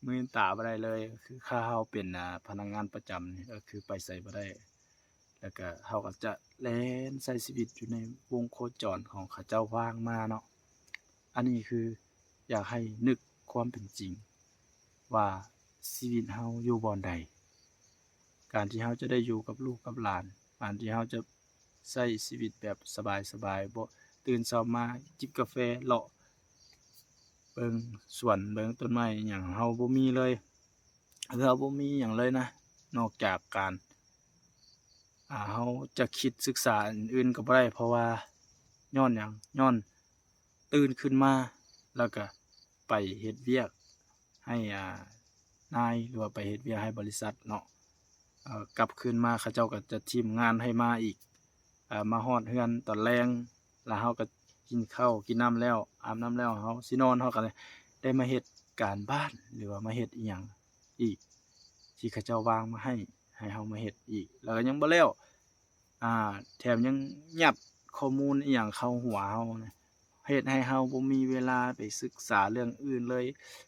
ມືນຕາບໍ່ໄດ້ເລີຍ. ຄືຖ້າເຮົາເປັນ ອາ ພະນັກງານປະຈຳນີ້ ກໍຄືໄປໃສບໍ່ໄດ້. ແລ້ວກະເຮົາກໍຈະແລ່ນໃຊ້ຊີວິດຢູ່ໃນວົງໂຄຈອນຂອງເຂົາເຈົ້າວາງມາເນາະ. ອັນນີ້ຄືຢາກໃຫ້ນຶກຄວາມເປັນຈິງວ່າຊີວິດເຮົາຢູ່ບ່ອນໃດ? ການທີ່ເຮົາຈະໄດ້ຢູ່ກັບລູກກັບຫຼານ, ການທີ່ເຮົາຈະໃຊ້ຊີວິດແບບສະບາຍໆ, ບໍ່ ຕື່ນເຊົ້າມາຈິບກາແຟ, ເລາະເບິ່ງສວນ, ເບິ່ງຕົ້ນໄມ້ອີ່ຫຍັງ, ເຮົາບໍ່ມີເລີຍ. ເຮົາບໍ່ມີຫຍັງເລີຍນະ, ນອກຈາກການ ອາ ເຮົາຈະຄິດສຶກສາອັນອື່ນກໍບໍ່ໄດ້ ເພາະວ່າ ຍ້ອນຫຍັງ? ຍ້ອນຕື່ນຂຶ້ນມາ ແລ້ວກະໄປເຮັດວຽກໃຫ້ ອາ ນາຍ ຫຼືວ່າໄປເຮັດວຽກໃຫ້ບໍລິສັດເນາະ, ເອີ ກັບຄືນມາເຂົາເຈົ້າກໍຈະຖິ້ມງານໃຫ້ມາອີກ, ອາ ມາຮອດເຮືອນຕອນແລງ ແລ້ວເຮົາກໍກິນເຂົ້າກິນນ້ຳແລ້ວ ອາບນ້ຳແລ້ວ ເຮົາຊິນອນ ເຮົາກໍໄດ້ມາເຮັດການບ້ານ ຫຼືວ່າມາເຮັດອີ່ຫຍັງອີກ ທີ່ເຂົາເຈົ້າວາງມາໃຫ້ ໃຫ້ເຮົາມາເຮັດອີກ ແລ້ວກໍຍັງບໍ່ແລ້ວ ອາ ແຖມຍັງຍັດຂໍ້ມູນອີ່ຫຍັງເຂົ້າຫົວເຮົານະ ເຮັດໃຫ້ເຮົາບໍ່ມີເວລາໄປສຶກສາເລື່ອງອື່ນເລີຍ.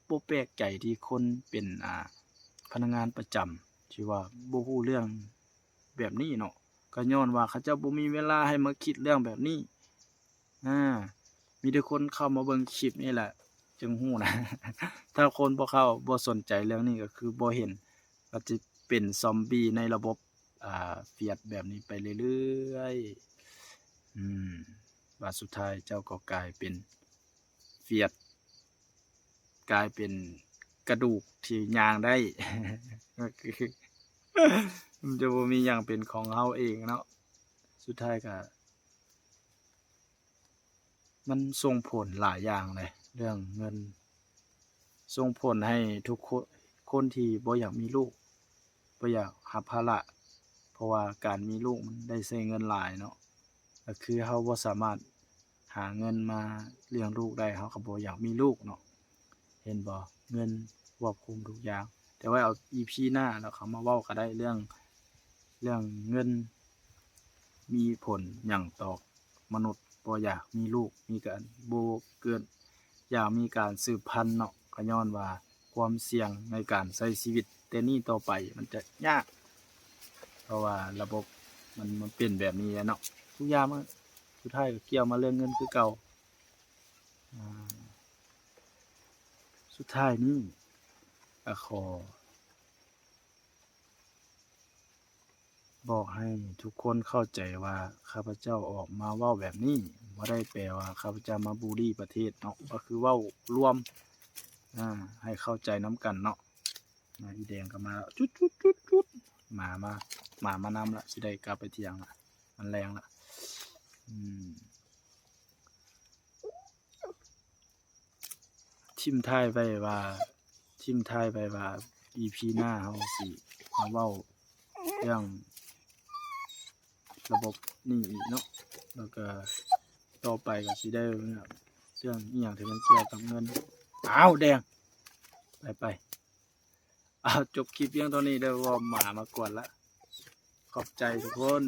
ບໍ່ແປກໃຈທີ່ຄົນເປັນ ອາ ພະນັກງານປະຈຳທີ່ວ່າບໍ່ຮູ້ເລື່ອງ ແບບນີ້ເນາະ, ກໍຍ້ອນວ່າເຂົາເຈົ້າບໍ່ມີເວລາໃຫ້ມາຄິດເລື່ອງແບບນີ້. ອາ ມີແຕ່ຄົນເຂົ້າມາເບິ່ງຄລິບນີ້ແຫຼະຈຶ່ງຮູ້ນະ, ຖ້າຄົນບໍ່ເຂົ້າ ບໍ່ສົນໃຈເລື່ອງນີ້ ກໍຄືບໍ່ເຫັນ, ກໍຈະເປັນຊອມບີ້ໃນລະບົບ ອາ ຟຽດແບບນີ້ໄປເລື້ອຍໆ. ອືມ ບາດສຸດທ້າຍເຈົ້າກໍກາຍເປັນຟຽດ ກາຍເປັນກະດູກທີ່ຍ່າງໄດ້ ມັນຈະບໍ່ມີຫຍັງເປັນຂອງເຮົາເອງເນາະ. ສຸດທ້າຍກະ ມັນສົ່ງຜົນຫຼາຍຢ່າງເລີຍ ເລື່ອງເງິນ, ສົ່ງຜົນໃຫ້ທຸກຄົນ ຄົນທີ່ບໍ່ຢາກມີລູກ ບໍ່ຢາກຮັບພາລະ ເພາະວ່າການມີລູກມັນໄດ້ໃຊ້ເງິນຫຼາຍເນາະ, ກໍຄືເຮົາບໍ່ສາມາດຫາເງິນມາລ້ຽງລູກໄດ້ ເຮົາກໍບໍ່ຢາກມີລູກເນາະ. ເຫັນບໍ່? ເງິນຄວບຄຸມທຸກຢ່າງ. ແຕ່ໄວ້ເອົາອີພີໜ້າ ແລ້ວເຮົາມາເວົ້າກໍໄດ້ ເລື່ອງ ເລື່ອງເງິນມີຜົນຫຍັງຕໍ່ມະນຸດ ບໍ່ຢາກມີລູກ ມີການ ບໍ່ເກີດ ຢາກມີການສືບພັນເນາະ, ກໍຍ້ອນວ່າຄວາມສ່ຽງໃນການໃຊ້ຊີວິດແຕ່ນີ້ຕໍ່ໄປມັນຈະຍາກ ເພາະວ່າລະບົບມັນ ມັນເປັນແບບນີ້ແຫຼະເນາະ. ທຸກຢ່າງມັນ ສຸດທ້າຍກໍກ່ຽວມາເລື່ອງເງິນຄືເກົ່າ. ອາ ສຸດທ້າຍນີ້ ອາ ຂໍບອກໃຫ້ທຸກຄົນເຂົ້າໃຈວ່າ ຂ້າພະເຈົ້າອອກມາເວົ້າແບບນີ້ ບໍ່ໄດ້ແປວ່າຂ້າພະເຈົ້າມາບູລີປະເທດເນາະ, ກໍຄືເວົ້າລວມ ອາ ໃຫ້ເຂົ້າໃຈນຳກັນເນາະ. ອາ ອີແດງກໍມາແລ້ວ ຈຸດໆໆ ໝາມາ ໝາມານຳລະ ຊິໄດ້ກັບໄປຖຽງລະ ມັນແລງລະ. ອືມ ຖິ້ມທ້າຍໄວ້ວ່າ ຖິ້ມທ້າຍໄວ້ວ່າ ອີພີໜ້າເຮົາຊິ ມາເວົ້າເລື່ອງລະບົບນີ້ອີກເນາະ ແລ້ວກໍຕໍ່ໄປກໍຊິໄດ້ເລື່ອງອີ່ຫຍັງທີ່ມັນກ່ຽວກັບເງິນ. ອ້າວ ແດງ ໄປໆ ອ້າວ ຈົບຄລິບພຽງເທົ່ານີ້ເດີ້ ເພາະວ່າໝາມາກວນລະ. ຂອບໃຈທຸກຄົນ.